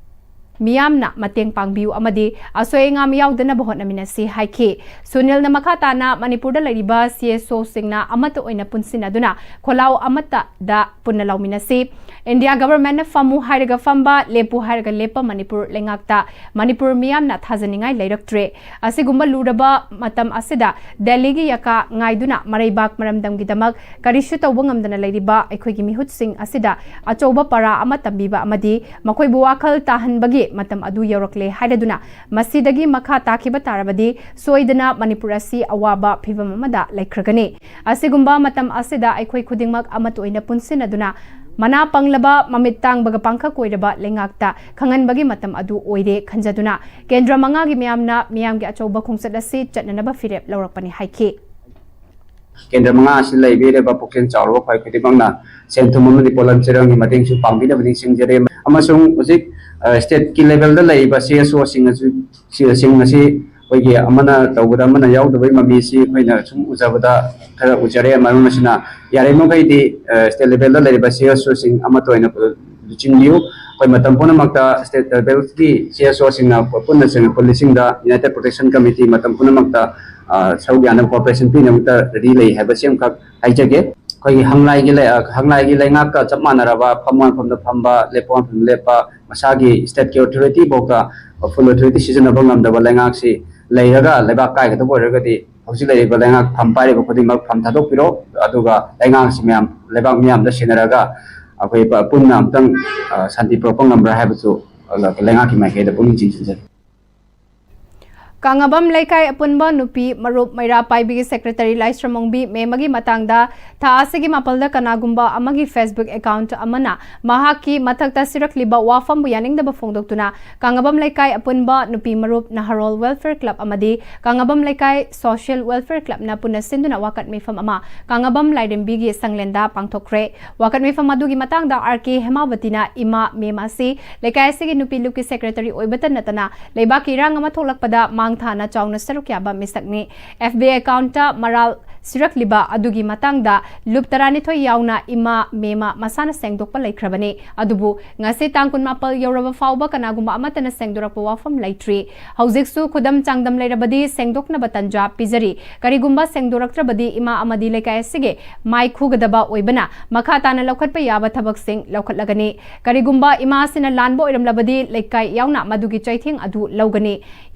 ꯃꯤꯌꯥꯝꯅ ꯃꯇꯦꯡ ꯄꯥꯡꯕꯤꯌꯨ ꯑꯃꯗꯤ ꯑꯁꯣꯏ ꯑꯉꯥꯝ ꯌꯥꯎꯗꯅꯕ ꯍꯣꯠꯅꯃꯤꯟꯅꯁꯤ ꯍꯥꯏꯈꯤ꯫ ꯁꯨꯅꯤꯜꯅ ꯃꯈꯥ ꯇꯥꯅ ꯃꯅꯤꯄꯨꯔꯗ ꯂꯩꯔꯤꯕ ꯁꯤ ꯑꯦꯁ ꯑꯣꯁꯤꯡꯅ ꯑꯃꯠꯇ ꯑꯣꯏꯅ ꯄꯨꯟꯁꯤꯟꯅꯗꯨꯅ ꯈꯣꯜꯂꯥꯎ ꯑꯃꯠꯇꯗ ꯄꯨꯟꯅ ꯂꯥꯎꯃꯤꯟꯅꯁꯤ꯫ ꯏꯟꯗꯤꯌꯥ ꯒꯚꯔꯟꯃꯦꯟꯠꯅ ꯐꯝꯃꯨ ꯍꯥꯏꯔꯒ ꯐꯝꯕ, ꯂꯦꯞꯄꯨ ꯍꯥꯏꯔꯒ ꯂꯦꯞꯄ ꯃꯅꯤꯄꯨꯔ ꯂꯩꯉꯥꯛꯇ ꯃꯅꯤꯄꯨꯔ ꯃꯤꯌꯥꯝꯅ ꯊꯥꯖꯅꯤꯡꯉꯥꯏ ꯂꯩꯔꯛꯇ꯭ꯔꯦ꯫ ꯑꯁꯤꯒꯨꯝꯕ ꯂꯨꯔꯕ ꯃꯇꯝ ꯑꯁꯤꯗ ꯗꯦꯜꯂꯤꯒꯤ ꯌꯥꯀꯥ ꯉꯥꯏꯗꯨꯅ ꯃꯔꯩꯕꯥꯛ ꯃꯔꯝꯗꯝꯒꯤꯗꯃꯛ ꯀꯔꯤꯁꯨ ꯇꯧꯕ ꯉꯝꯗꯅ ꯂꯩꯔꯤꯕ ꯑꯩꯈꯣꯏꯒꯤ ꯃꯤꯍꯨꯠꯁꯤꯡ ꯑꯁꯤꯗ ꯑꯆꯧꯕ ꯄꯔꯥ ꯑꯃ ꯇꯝꯕꯤꯕ ꯑꯃꯗꯤ ꯃꯈꯣꯏꯕꯨ ꯋꯥꯈꯜ ꯇꯥꯍꯟꯕꯒꯤ ꯃꯇꯝ ꯑꯗꯨ ꯌꯧꯔꯛꯂꯦ ꯍꯥꯏꯔꯗꯨꯅ ꯃꯁꯤꯗꯒꯤ ꯃꯈꯥ ꯇꯥꯈꯤꯕ ꯇꯥꯔꯕꯗꯤ ꯁꯣꯏꯗꯅ ꯃꯅꯤꯄꯨꯔ ꯑꯁꯤ ꯑꯋꯥꯕ ꯐꯤꯚꯝ ꯑꯃꯗ ꯂꯩꯈ꯭ꯔꯒꯅꯤ꯫ ꯑꯁꯤꯒꯨꯝꯕ ꯃꯇꯝ ꯑꯁꯤꯗ ꯑꯩꯈꯣꯏ ꯈꯨꯗꯤꯡꯃꯛ ꯑꯃꯠꯇ ꯑꯣꯏꯅ ꯄꯨꯟꯁꯤꯟꯅꯗꯨꯅ ꯃꯅꯥ ꯄꯪꯂꯕ, ꯃꯃꯤꯠ ꯇꯥꯡꯕꯒ ꯄꯥꯡꯈꯛ ꯑꯣꯏꯔꯕ ꯂꯩꯉꯥꯛꯇ ꯈꯪꯍꯟꯕꯒꯤ ꯃꯇꯝ ꯑꯗꯨ ꯑꯣꯏꯔꯦ ꯈꯟꯖꯗꯨꯅ ꯀꯦꯟꯗ꯭ꯔ ꯃꯉꯥꯒꯤ ꯃꯤꯌꯥꯝꯅ ꯃꯤꯌꯥꯝꯒꯤ ꯑꯆꯧꯕ ꯈꯣꯡꯆꯠ ꯑꯁꯤ ꯆꯠꯅꯅꯕ ꯐꯤꯔꯦꯞ ꯂꯧꯔꯛꯄꯅꯤ ꯍꯥꯏꯈꯤ꯫ ꯀꯦꯟꯗ꯭ꯔ ꯃꯉꯥ ꯑꯁꯤ ꯂꯩꯕꯤꯔꯤꯕ ꯄꯨꯛꯆꯦꯜ ꯆꯥꯎꯔꯕ ꯈ꯭ꯋꯥꯏ ꯈꯨꯗꯤꯡꯃꯛꯅ ꯁꯦꯟ ꯊꯨꯝ ꯑꯃꯗꯤ ꯄꯣꯠꯂꯝ ꯆꯦꯔꯪꯒꯤ ꯃꯇꯦꯡꯁꯨ ꯄꯥꯡꯕꯤꯅꯕ ꯅꯤꯡꯁꯤꯡꯖꯔꯤ꯫ ꯑꯃꯁꯨꯡ ꯍꯧꯖꯤꯛ ꯁ꯭ꯇꯦꯠꯀꯤ ꯂꯦꯚꯦꯜꯗ ꯂꯩꯔꯤꯕ ꯁꯤ ꯑꯦꯁ ꯑꯣꯁꯤꯡ ꯑꯁꯤ ꯑꯩꯈꯣꯏꯒꯤ ꯑꯃꯅ ꯇꯧꯕꯗ ꯑꯃꯅ ꯌꯥꯎꯗꯕꯒꯤ ꯃꯃꯤꯁꯤ ꯑꯩꯈꯣꯏꯅ ꯁꯨꯝ ꯎꯖꯕꯗ ꯈꯔ ꯎꯖꯔꯦ꯫ ꯃꯔꯝ ꯑꯁꯤꯅ ꯌꯥꯔꯤꯕꯃꯈꯩꯗꯤ ꯁ꯭ꯇꯦꯠ ꯂꯦꯚꯦꯜꯗ ꯂꯩꯔꯤꯕ ꯁꯤ ꯑꯦꯁ ꯑꯣꯁꯤꯡ ꯑꯃꯠꯇ ꯑꯣꯏꯅ ꯂꯨꯆꯤꯡꯕꯤꯌꯨ꯫ ꯑꯩꯈꯣꯏ ꯃꯇꯝ ꯄꯨꯝꯅꯃꯛꯇ ꯁ꯭ꯇꯦꯠ ꯂꯦꯚꯦꯜꯒꯤ ꯁꯤ ꯑꯦꯁ ꯑꯣꯁꯤꯡꯅ ꯄꯨꯟꯅ ꯆꯪꯉꯛꯄ ꯂꯤꯁꯤꯡꯗ ꯌꯨꯅꯥꯏꯇꯦꯠ ꯄ꯭ꯔꯣꯇꯦꯛꯁꯟ ꯀꯃꯤꯇꯤ ꯃꯇꯝ ꯄꯨꯝꯅꯃꯛꯇ ꯁꯔꯨꯛ ꯌꯥꯅꯕ ꯀꯣꯑꯣꯄꯔꯦꯁꯟ ꯄꯤꯅꯕꯗ ꯔꯦꯗꯤ ꯂꯩ ꯍꯥꯏꯕꯁꯤ ꯑꯃꯈꯛ ꯍꯥꯏꯖꯒꯦ꯫ ꯑꯩꯈꯣꯏꯒꯤ ꯍꯪꯂꯥꯏꯒꯤ ꯂꯩ-, ꯑ, ꯍꯪꯂꯥꯏꯒꯤ ꯂꯩꯉꯥꯛꯀ ꯆꯞ ꯃꯥꯟꯅꯔꯕ ꯐꯝꯕ ꯃꯐꯝꯗ ꯐꯝꯕ, ꯂꯦꯞꯄ ꯃꯐꯝꯗ ꯂꯦꯞꯄ, ꯃꯁꯥꯒꯤ ꯁ꯭ꯇꯦꯠꯀꯤ ꯑꯣꯊꯣꯔꯤꯇꯤ ꯐꯥꯎꯗ ꯐꯨꯜ ꯑꯣꯊꯣꯔꯤꯇꯤ ꯁꯤꯖꯤꯟꯅꯕ ꯉꯝꯗꯕ ꯂꯩꯉꯥꯛꯁꯤ ꯂꯩꯔꯒ ꯂꯩꯕꯥꯛ ꯀꯥꯏꯒꯗꯕ ꯑꯣꯏꯔꯒꯗꯤ ꯍꯧꯖꯤꯛ ꯂꯩꯔꯤꯕ ꯂꯩꯉꯥꯛ ꯐꯝ ꯄꯥꯏꯔꯤꯕ ꯈꯨꯗꯤꯡꯃꯛ ꯐꯝ ꯊꯥꯗꯣꯛꯄꯤꯔꯣ꯫ ꯑꯗꯨꯒ ꯂꯩꯉꯥꯛꯁꯤ ꯃꯌꯥꯝ, ꯂꯩꯕꯥꯛ ꯃꯤꯌꯥꯝꯗ ꯁꯤꯟꯅꯔꯒ ꯑꯩꯈꯣꯏ ꯄ-, ꯄꯨꯟꯅ ꯑꯃꯨꯛꯇꯪ, ꯑ, ꯁꯥꯟꯇꯤ ꯄꯨꯔꯛꯄ ꯉꯝꯕ꯭ꯔꯥ ꯍꯥꯏꯕꯁꯨ, ꯑ, ꯂꯩꯉꯥꯛꯀꯤ ꯃꯥꯏꯀꯩꯗ ꯄꯨꯛꯅꯤꯡ ꯆꯤꯡꯁꯤꯟꯖꯔꯤ꯫ ꯀꯥꯉꯥꯕꯝ ꯂꯩꯀꯥꯏ ꯑꯄꯨꯟꯕ ꯅꯨꯄꯤ ꯃꯔꯨꯞ ꯃꯩꯔꯥ ꯄꯥꯏꯕꯤꯒꯤ ꯁꯦꯀ꯭ꯔꯦꯇꯔꯤ ꯂꯥꯏꯁ꯭ꯔꯝ ꯑꯣꯡꯕꯤ ꯃꯦꯝꯃꯒꯤ ꯃꯇꯥꯡꯗ ꯊꯥ ꯑꯁꯤꯒꯤ ꯃꯥꯄꯜꯗ ꯀꯅꯥꯒꯨꯝꯕ ꯑꯃꯒꯤ ꯐꯦꯁꯕꯨꯛ ꯑꯦꯀꯥꯎꯟꯠ ꯑꯃꯅ ꯃꯍꯥꯛꯀꯤ ꯃꯊꯛꯇ ꯁꯤꯔꯛꯂꯤꯕ ꯋꯥꯐꯝꯕꯨ ꯌꯥꯅꯤꯡꯗꯕ ꯐꯣꯡꯗꯣꯛꯇꯨꯅ ꯀꯥꯉꯥꯕꯝ ꯂꯩꯀꯥꯏ ꯑꯄꯨꯟꯕ ꯅꯨꯄꯤ ꯃꯔꯨꯞ ꯅꯍꯥꯔꯣꯜ ꯋꯦꯜꯐꯤꯌꯔ ꯀ꯭ꯂꯕ ꯑꯃꯗꯤ ꯀꯥꯉꯥꯕꯝ ꯂꯩꯀꯥꯏ ꯁꯣꯁꯤꯌꯦꯜ ꯋꯦꯜꯐꯤꯌꯔ ꯀ꯭ꯂꯕꯅ ꯄꯨꯟꯅ ꯁꯤꯟꯗꯨꯅ ꯋꯥꯀꯠ ꯃꯤꯐꯝ ꯑꯃ ꯀꯥꯉꯥꯕꯝ ꯂꯥꯏꯔꯦꯝꯕꯤꯒꯤ ꯁꯪꯂꯦꯟꯗ ꯄꯥꯡꯊꯣꯛꯈ꯭ꯔꯦ꯫ ꯋꯥꯀꯠ ꯃꯤꯐꯝ ꯑꯗꯨꯒꯤ ꯃꯇꯥꯡꯗ ꯑꯥꯔ ꯀꯦ ꯍꯦꯃꯥꯋꯇꯤꯅ ꯏꯃꯥ ꯃꯦꯝ ꯑꯁꯤ ꯂꯩꯀꯥꯏ ꯑꯁꯤꯒꯤ ꯅꯨꯄꯤ ꯂꯨꯞꯀꯤ ꯁꯦꯀ꯭ꯔꯦꯇꯔꯤ ꯑꯣꯏꯕꯇ ꯅꯠꯇꯅ ꯂꯩꯕꯥꯛꯀꯤ ꯏꯔꯥꯡ ꯑꯃ ꯊꯣꯛꯂꯛꯄꯗ ꯃꯥꯡ ꯊꯥꯅ ꯆꯥꯎꯅ ꯁꯔꯨꯛ ꯌꯥꯕ ꯃꯤꯁꯛꯅꯤ꯫ ꯑꯦꯐ ꯕꯤ ꯑꯦꯀꯥꯎꯟꯠꯇ ꯃꯔꯥꯜ ꯁꯤꯔꯛꯂꯤꯕ ꯑꯗꯨꯒꯤ ꯃꯇꯥꯡꯗ ꯂꯨꯞ ꯇꯔꯥꯅꯤꯊꯣꯏ ꯌꯥꯎꯅ ꯏꯃꯥ ꯃꯦꯝꯃ ꯃꯁꯥꯅ ꯁꯦꯡꯗꯣꯛꯄ ꯂꯩꯈ꯭ꯔꯕꯅꯤ꯫ ꯑꯗꯨꯕꯨ ꯉꯁꯤ ꯇꯥꯡ ꯀꯨꯟꯃꯥꯄꯜ ꯌꯧꯔꯕ ꯐꯥꯎꯕ ꯀꯅꯥꯒꯨꯝꯕ ꯑꯃꯠꯇꯅ ꯁꯦꯡꯗꯣꯔꯛꯄ ꯋꯥꯐꯝ ꯂꯩꯇ꯭ꯔꯤ꯫ ꯍꯧꯖꯤꯛꯁꯨ ꯈꯨꯗꯝ ꯆꯥꯡꯗꯝ ꯂꯩꯔꯕꯗꯤ ꯁꯦꯡꯗꯣꯛꯅꯕ ꯇꯟꯖꯥ ꯄꯤꯖꯔꯤ꯫ ꯀꯔꯤꯒꯨꯝꯕ ꯁꯦꯡꯗꯣꯔꯛꯇ꯭ꯔꯕꯗꯤ ꯏꯃꯥ ꯑꯃꯗꯤ ꯂꯩꯀꯥꯏ ꯑꯁꯤꯒꯤ ꯃꯥꯏ ꯈꯨꯒꯗꯕ ꯑꯣꯏꯕꯅ ꯃꯈꯥ ꯇꯥꯅ ꯂꯧꯈꯠꯄ ꯌꯥꯕ ꯊꯕꯛꯁꯤꯡ ꯂꯧꯈꯠꯂꯒꯅꯤ꯫ ꯀꯔꯤꯒꯨꯝꯕ ꯏꯃꯥ ꯑꯁꯤꯅ ꯂꯥꯟꯕ ꯑꯣꯏꯔꯝꯂꯕꯗꯤ ꯂꯩꯀꯥꯏ ꯌꯥꯎꯅ ꯃꯗꯨꯒꯤ ꯆꯩꯊꯦꯡ ꯑꯗꯨ ꯂꯧꯒꯅꯤ꯫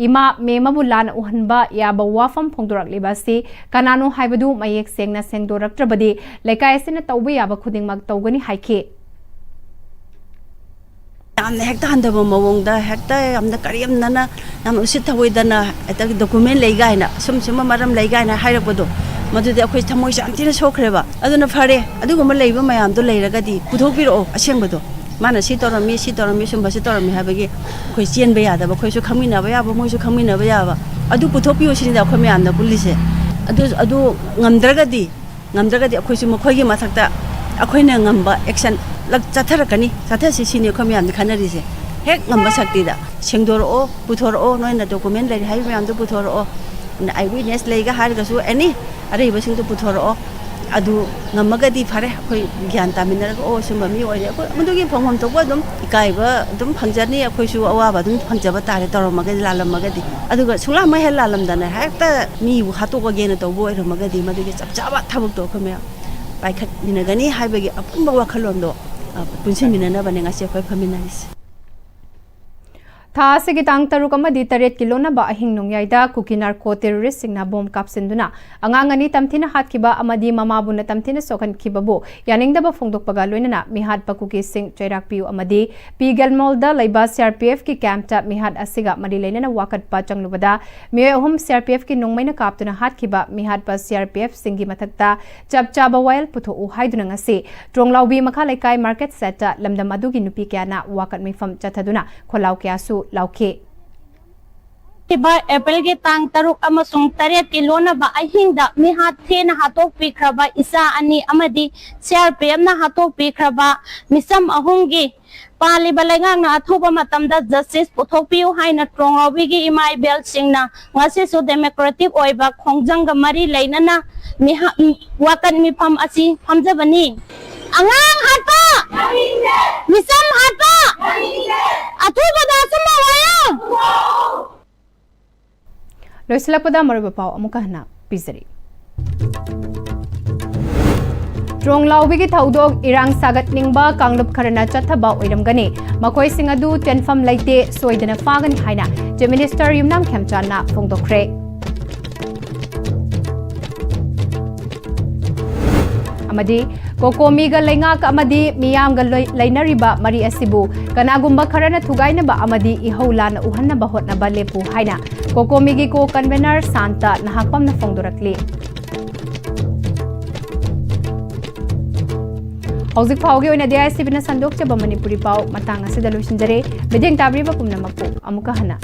ꯏꯃꯥ ꯃꯦꯝꯃꯕꯨ ꯂꯥꯟꯅ ꯎꯍꯟꯕ ꯌꯥꯕ ꯋꯥꯐꯝ ꯐꯣꯡꯗꯣꯔꯛꯂꯤꯕ ꯑꯁꯤ ꯀꯅꯥꯅꯣ ꯍꯥꯏꯕꯗꯨ ꯃꯌꯦꯛ ꯁꯦꯡꯅ ꯁꯦꯡꯗꯣꯔꯛꯇ꯭ꯔꯕꯗꯤ ꯂꯩꯀꯥꯏ ꯑꯁꯤꯅ ꯇꯧꯕ ꯌꯥꯕ ꯈꯨꯗꯤꯡꯃꯛ ꯇꯧꯒꯅꯤ ꯍꯥꯏꯈꯤ꯫ ꯌꯥꯝꯅ ꯍꯦꯛꯇ ꯍꯟꯊꯕ ꯃꯑꯣꯡꯗ ꯍꯦꯛꯇ ꯌꯥꯝꯅ ꯀꯔꯦꯝꯅꯅ, ꯌꯥꯝ ꯎꯁꯤꯠ ꯊꯑꯣꯏꯗꯅ ꯍꯦꯛꯇ ꯗꯣꯀꯨꯃꯦꯟ ꯂꯩ ꯀꯥꯏꯅ, ꯑꯁꯨꯝ ꯁꯨꯝꯕ ꯃꯔꯝ ꯂꯩ ꯀꯥꯏꯅ ꯍꯥꯏꯔꯛꯄꯗꯣ, ꯃꯗꯨꯗꯤ ꯑꯩꯈꯣꯏ ꯊꯃꯣꯏꯁꯦ ꯌꯥꯝ ꯊꯤꯅ ꯁꯣꯛꯈ꯭ꯔꯦꯕ꯫ ꯑꯗꯨꯅ ꯐꯔꯦ, ꯑꯗꯨꯒꯨꯝꯕ ꯂꯩꯕ ꯃꯌꯥꯝꯗꯣ ꯂꯩꯔꯒꯗꯤ ꯄꯨꯊꯣꯛꯄꯤꯔꯛꯑꯣ ꯑꯁꯦꯡꯕꯗꯣ꯫ ꯃꯥꯅ ꯁꯤ ꯇꯧꯔꯝꯃꯤ, ꯁꯤ ꯇꯧꯔꯝꯃꯤ, ꯁꯨꯝꯕꯁꯤ ꯇꯧꯔꯝꯃꯤ ꯍꯥꯏꯕꯒꯤ ꯑꯩꯈꯣꯏ ꯆꯦꯟꯕ ꯌꯥꯗꯕ, ꯑꯩꯈꯣꯏꯁꯨ ꯈꯪꯃꯤꯟꯅꯕ ꯌꯥꯕ, ꯃꯣꯏꯁꯨ ꯈꯪꯃꯤꯟꯅꯕ ꯌꯥꯕ꯫ ꯑꯗꯨ ꯄꯨꯊꯣꯛꯄꯤꯌꯨ ꯁꯤꯅꯤꯗ ꯑꯩꯈꯣꯏ ꯃꯌꯥꯝꯅ ꯄꯨꯜꯂꯤꯁꯦ꯫ ꯑꯗꯨ, ꯑꯗꯨ ꯉꯝꯗ꯭ꯔꯒꯗꯤ, ꯉꯝꯗ꯭ꯔꯒꯗꯤ ꯑꯩꯈꯣꯏꯁꯨ ꯃꯈꯣꯏꯒꯤ ꯃꯊꯛꯇ ꯑꯩꯈꯣꯏꯅ ꯉꯝꯕ action ꯂꯛ-, ꯆꯠꯊꯔꯛꯀꯅꯤ, ꯆꯠꯊꯁꯤ ꯁꯤꯅꯤ ꯑꯩꯈꯣꯏ ꯃꯌꯥꯝꯅ ꯈꯟꯅꯔꯤꯁꯦ꯫ ꯍꯦꯛ ꯉꯝꯕ ꯁꯛꯇꯤꯗ ꯁꯦꯡꯗꯣꯔꯛꯑꯣ, ꯄꯨꯊꯣꯔꯛꯑꯣ, ꯅꯣꯏꯅ document ꯂꯩꯔꯦ ꯍꯥꯏꯕ ꯃꯌꯥꯝꯗꯣ ꯄꯨꯊꯣꯔꯛꯑꯣ꯫ Eye witness ꯂꯩꯒ ꯍꯥꯏꯔꯒꯁꯨ, any ꯑꯔꯩꯕꯁꯤꯡꯗꯣ ꯄꯨꯊꯣꯔꯛꯑꯣ꯫ ꯑꯗꯨ ꯉꯝꯃꯒꯗꯤ ꯐꯔꯦ, ꯑꯩꯈꯣꯏ ꯒ꯭ꯌꯥꯟ ꯇꯥꯃꯤꯟꯅꯔꯒ, "ꯑꯣ, ꯁꯨꯝꯕ ꯃꯤ ꯑꯣꯏꯔꯦ", ꯑꯩꯈꯣꯏ ꯃꯗꯨꯒꯤ ꯐꯪꯐꯝ ꯊꯣꯛꯄ ꯑꯗꯨꯝ ꯏꯀꯥꯏꯕ ꯑꯗꯨꯝ ꯐꯪꯖꯅꯤ, ꯑꯩꯈꯣꯏꯁꯨ ꯑꯋꯥꯕ ꯑꯗꯨꯝ ꯐꯪꯖꯕ ꯇꯥꯔꯦ, ꯇꯧꯔꯝꯃꯒꯗꯤ, ꯂꯥꯜꯂꯝꯃꯒꯗꯤ꯫ ꯑꯗꯨꯒ ꯁꯨꯡꯂꯥꯝ ꯍꯦꯛ ꯂꯥꯜꯂꯝꯗꯅ ꯍꯦꯛꯇ ꯃꯤꯕꯨ ꯍꯥꯠꯇꯣꯛꯑꯒꯦꯅ ꯇꯧꯕ ꯑꯣꯏꯔꯝꯃꯒꯗꯤ, ꯃꯗꯨꯒꯤ ꯆꯞ ꯆꯥꯕ ꯊꯕꯛꯇꯣ ꯑꯩꯈꯣꯏ ꯃꯌꯥꯝ ꯄꯥꯏꯈꯠꯃꯤꯟꯅꯒꯅꯤ ꯍꯥꯏꯕꯒꯤ ꯑꯄꯨꯟꯕ ꯋꯥꯈꯜꯂꯣꯟꯗꯣ, ꯑ, ꯄꯨꯟꯁꯤꯟꯃꯤꯟꯅꯅꯕꯅꯦ ꯉꯁꯤ ꯑꯩꯈꯣꯏ ꯐꯝꯃꯤꯟꯅꯔꯤꯁꯦ꯫ ꯊꯥ ꯑꯁꯤꯒꯤ ꯇꯥꯡ ꯇꯔꯨꯛ ꯑꯃꯗꯤ ꯇꯔꯦꯠꯀꯤ ꯂꯣꯟꯅꯕ ꯑꯍꯤꯡ ꯅꯣꯡꯌꯥꯏꯗ ꯀꯨꯀꯤ narco terrorist ꯁꯤꯡꯅ ꯕꯣꯝ ꯀꯥꯞꯁꯤꯟꯗꯨꯅ ꯑꯉꯥꯡ ꯑꯅꯤ ꯇꯝꯊꯤꯅ ꯍꯥꯠꯈꯤꯕ ꯑꯃꯗꯤ ꯃꯃꯥꯕꯨꯅ ꯇꯝꯊꯤꯅ ꯁꯣꯛꯍꯟꯈꯤꯕꯕꯨ ꯌꯥꯅꯤꯡꯗꯕ ꯐꯣꯡꯗꯣꯛꯄꯒ ꯂꯣꯏꯅꯅ ꯃꯤꯍꯥꯠꯄ ꯀꯨꯀꯤꯁꯤꯡ ꯆꯩꯔꯥꯛꯄꯤꯌꯨ ꯑꯃꯗꯤ ꯄꯤ ꯒꯦꯜꯃꯣꯜꯗ ꯂꯩꯕ C R P F ꯀꯤ camp ꯇ ꯃꯤꯍꯥꯠ ꯑꯁꯤꯒ ꯃꯔꯤ ꯂꯩꯅꯅ ꯋꯥꯀꯠꯄ ꯆꯪꯂꯨꯕꯗ ꯃꯤꯑꯣꯏ ꯑꯍꯨꯝ C R P F ꯀꯤ ꯅꯣꯡꯃꯩꯅ ꯀꯥꯞꯇꯨꯅ ꯍꯥꯠꯈꯤꯕ ꯃꯤꯍꯥꯠꯄ C R P F ꯁꯤꯡꯒꯤ ꯃꯊꯛꯇ ꯆꯞ ꯆꯥꯕ ꯋꯥꯌꯦꯜ ꯄꯨꯊꯣꯛꯎ ꯍꯥꯏꯗꯨꯅ ꯉꯁꯤ ꯇ꯭ꯔꯣꯡꯂꯥꯎꯕꯤ ꯃꯈꯥ ꯂꯩꯀꯥꯏ market shed ꯇ ꯂꯝꯗꯝ ꯑꯗꯨꯒꯤ ꯅꯨꯄꯤ ꯀꯌꯥꯅ ꯋꯥꯀꯠ ꯃꯤꯐꯝ ꯆꯠꯊꯗꯨꯅ ꯈꯣꯜꯂꯥꯎ ꯀꯌꯥꯁꯨ ꯂꯥꯎꯈꯤ꯫ ꯍꯥꯏꯔꯤꯕ ꯑꯦꯄ꯭ꯔꯤꯜꯒꯤ ꯇꯥꯡ ꯇꯔꯨꯛ ꯑꯃꯁꯨꯡ ꯇꯔꯦꯠꯀꯤ ꯂꯣꯟꯅꯕ ꯑꯍꯤꯡꯗ ꯃꯤꯍꯥꯠ ꯊꯦꯅ ꯍꯥꯠꯇꯣꯛꯄꯤꯈ꯭ꯔꯕ ꯏꯆꯥ ꯑꯅꯤ ꯑꯃꯗꯤ C R P F ꯅ ꯍꯥꯠꯇꯣꯛꯄꯤꯈ꯭ꯔꯕ ꯃꯤꯆꯝ ꯑꯍꯨꯝꯒꯤ ꯄꯥꯜꯂꯤꯕ ꯂꯩꯉꯥꯛꯅ ꯑꯊꯨꯕ ꯃꯇꯝꯗ justice ꯄꯨꯊꯣꯛꯄꯤꯌꯨ ꯍꯥꯏꯅ ꯇ꯭ꯔꯣꯡꯂꯥꯎꯕꯤꯒꯤ ꯏꯃꯥ ꯏꯕꯦꯜꯁꯤꯡꯅ ꯉꯁꯤꯁꯨ democratic ꯑꯣꯏꯕ ꯈꯣꯡꯖꯪꯒ ꯃꯔꯤ ꯂꯩꯅꯅ ꯃꯤꯍꯥ-, ꯋꯥꯀꯠ ꯃꯤꯐꯝ ꯑꯁꯤ ꯐꯝꯖꯕꯅꯤ꯫ ꯑꯉꯥꯡ ꯍꯥꯠꯄ! ꯃꯤꯆꯝ ꯍꯥꯠꯄ! ꯑꯊꯨꯕꯗ ꯑꯆꯨꯝꯕ ꯋꯥꯌꯦꯜ! ꯂꯣꯏꯁꯤꯜꯂꯛꯄꯗ ꯃꯔꯨꯑꯣꯏꯕ ꯄꯥꯎ ꯑꯃꯨꯛꯀ ꯍꯟꯅ ꯄꯤꯖꯔꯤ꯫ ꯇ꯭ꯔꯣꯡꯂꯥꯎꯕꯤꯒꯤ ꯊꯧꯗꯣꯛ ꯏꯔꯥꯡ ꯁꯥꯒꯠꯅꯤꯡꯕ ꯀꯥꯡꯂꯨꯞ ꯈꯔꯅ ꯆꯠꯊꯕ ꯑꯣꯏꯔꯝꯒꯅꯤ꯫ ꯃꯈꯣꯏꯁꯤꯡ ꯑꯗꯨ ꯆꯦꯟꯐꯝ ꯂꯩꯇꯦ, ꯁꯣꯏꯗꯅ ꯐꯥꯒꯅꯤ ꯍꯥꯏꯅ Chief Minister ꯌꯨꯝꯅꯥꯝ ꯈꯦꯝꯆꯥꯟꯅ ꯐꯣꯡꯗꯣꯛꯈ꯭ꯔꯦ꯫ ꯑꯃꯗꯤ ꯀꯣꯀꯣꯃꯤꯒ ꯂꯩꯉꯥꯛ ꯑꯃꯗꯤ ꯃꯤꯌꯥꯝꯒ ꯂꯣꯏ-, ꯂꯩꯅꯔꯤꯕ ꯃꯔꯤ ꯑꯁꯤꯕꯨ ꯀꯅꯥꯒꯨꯝꯕ ꯈꯔꯅ ꯊꯨꯒꯥꯏꯅꯕ ꯑꯃꯗꯤ ꯏꯍꯧ ꯂꯥꯟꯅ ꯎꯍꯟꯅꯕ ꯍꯣꯠꯅꯕ ꯂꯦꯞꯄꯨ ꯍꯥꯏꯅ ꯀꯣꯀꯣꯃꯤꯒꯤ co-convener ꯁꯥꯟꯇ ꯅꯍꯥꯛꯄꯝꯅ ꯐꯣꯡꯗꯣꯔꯛꯂꯤ꯫ ꯍꯧꯖꯤꯛ ꯐꯥꯎꯒꯤ ꯑꯣꯏꯅꯗꯤ ꯑꯥꯏ ꯑꯦꯁ ꯇꯤ ꯚꯤꯅ ꯁꯟꯗꯣꯛꯆꯕ ꯃꯅꯤꯄꯨꯔꯤ ꯄꯥꯎ ꯃꯇꯥꯡ ꯑꯁꯤꯗ ꯂꯣꯏꯁꯤꯟꯖꯔꯦ꯫ ꯃꯤꯠꯌꯦꯡ ꯇꯥꯕꯤꯔꯤꯕ ꯄꯨꯝꯅꯃꯛꯄꯨ ꯑꯃꯨꯛꯀ ꯍꯟꯅ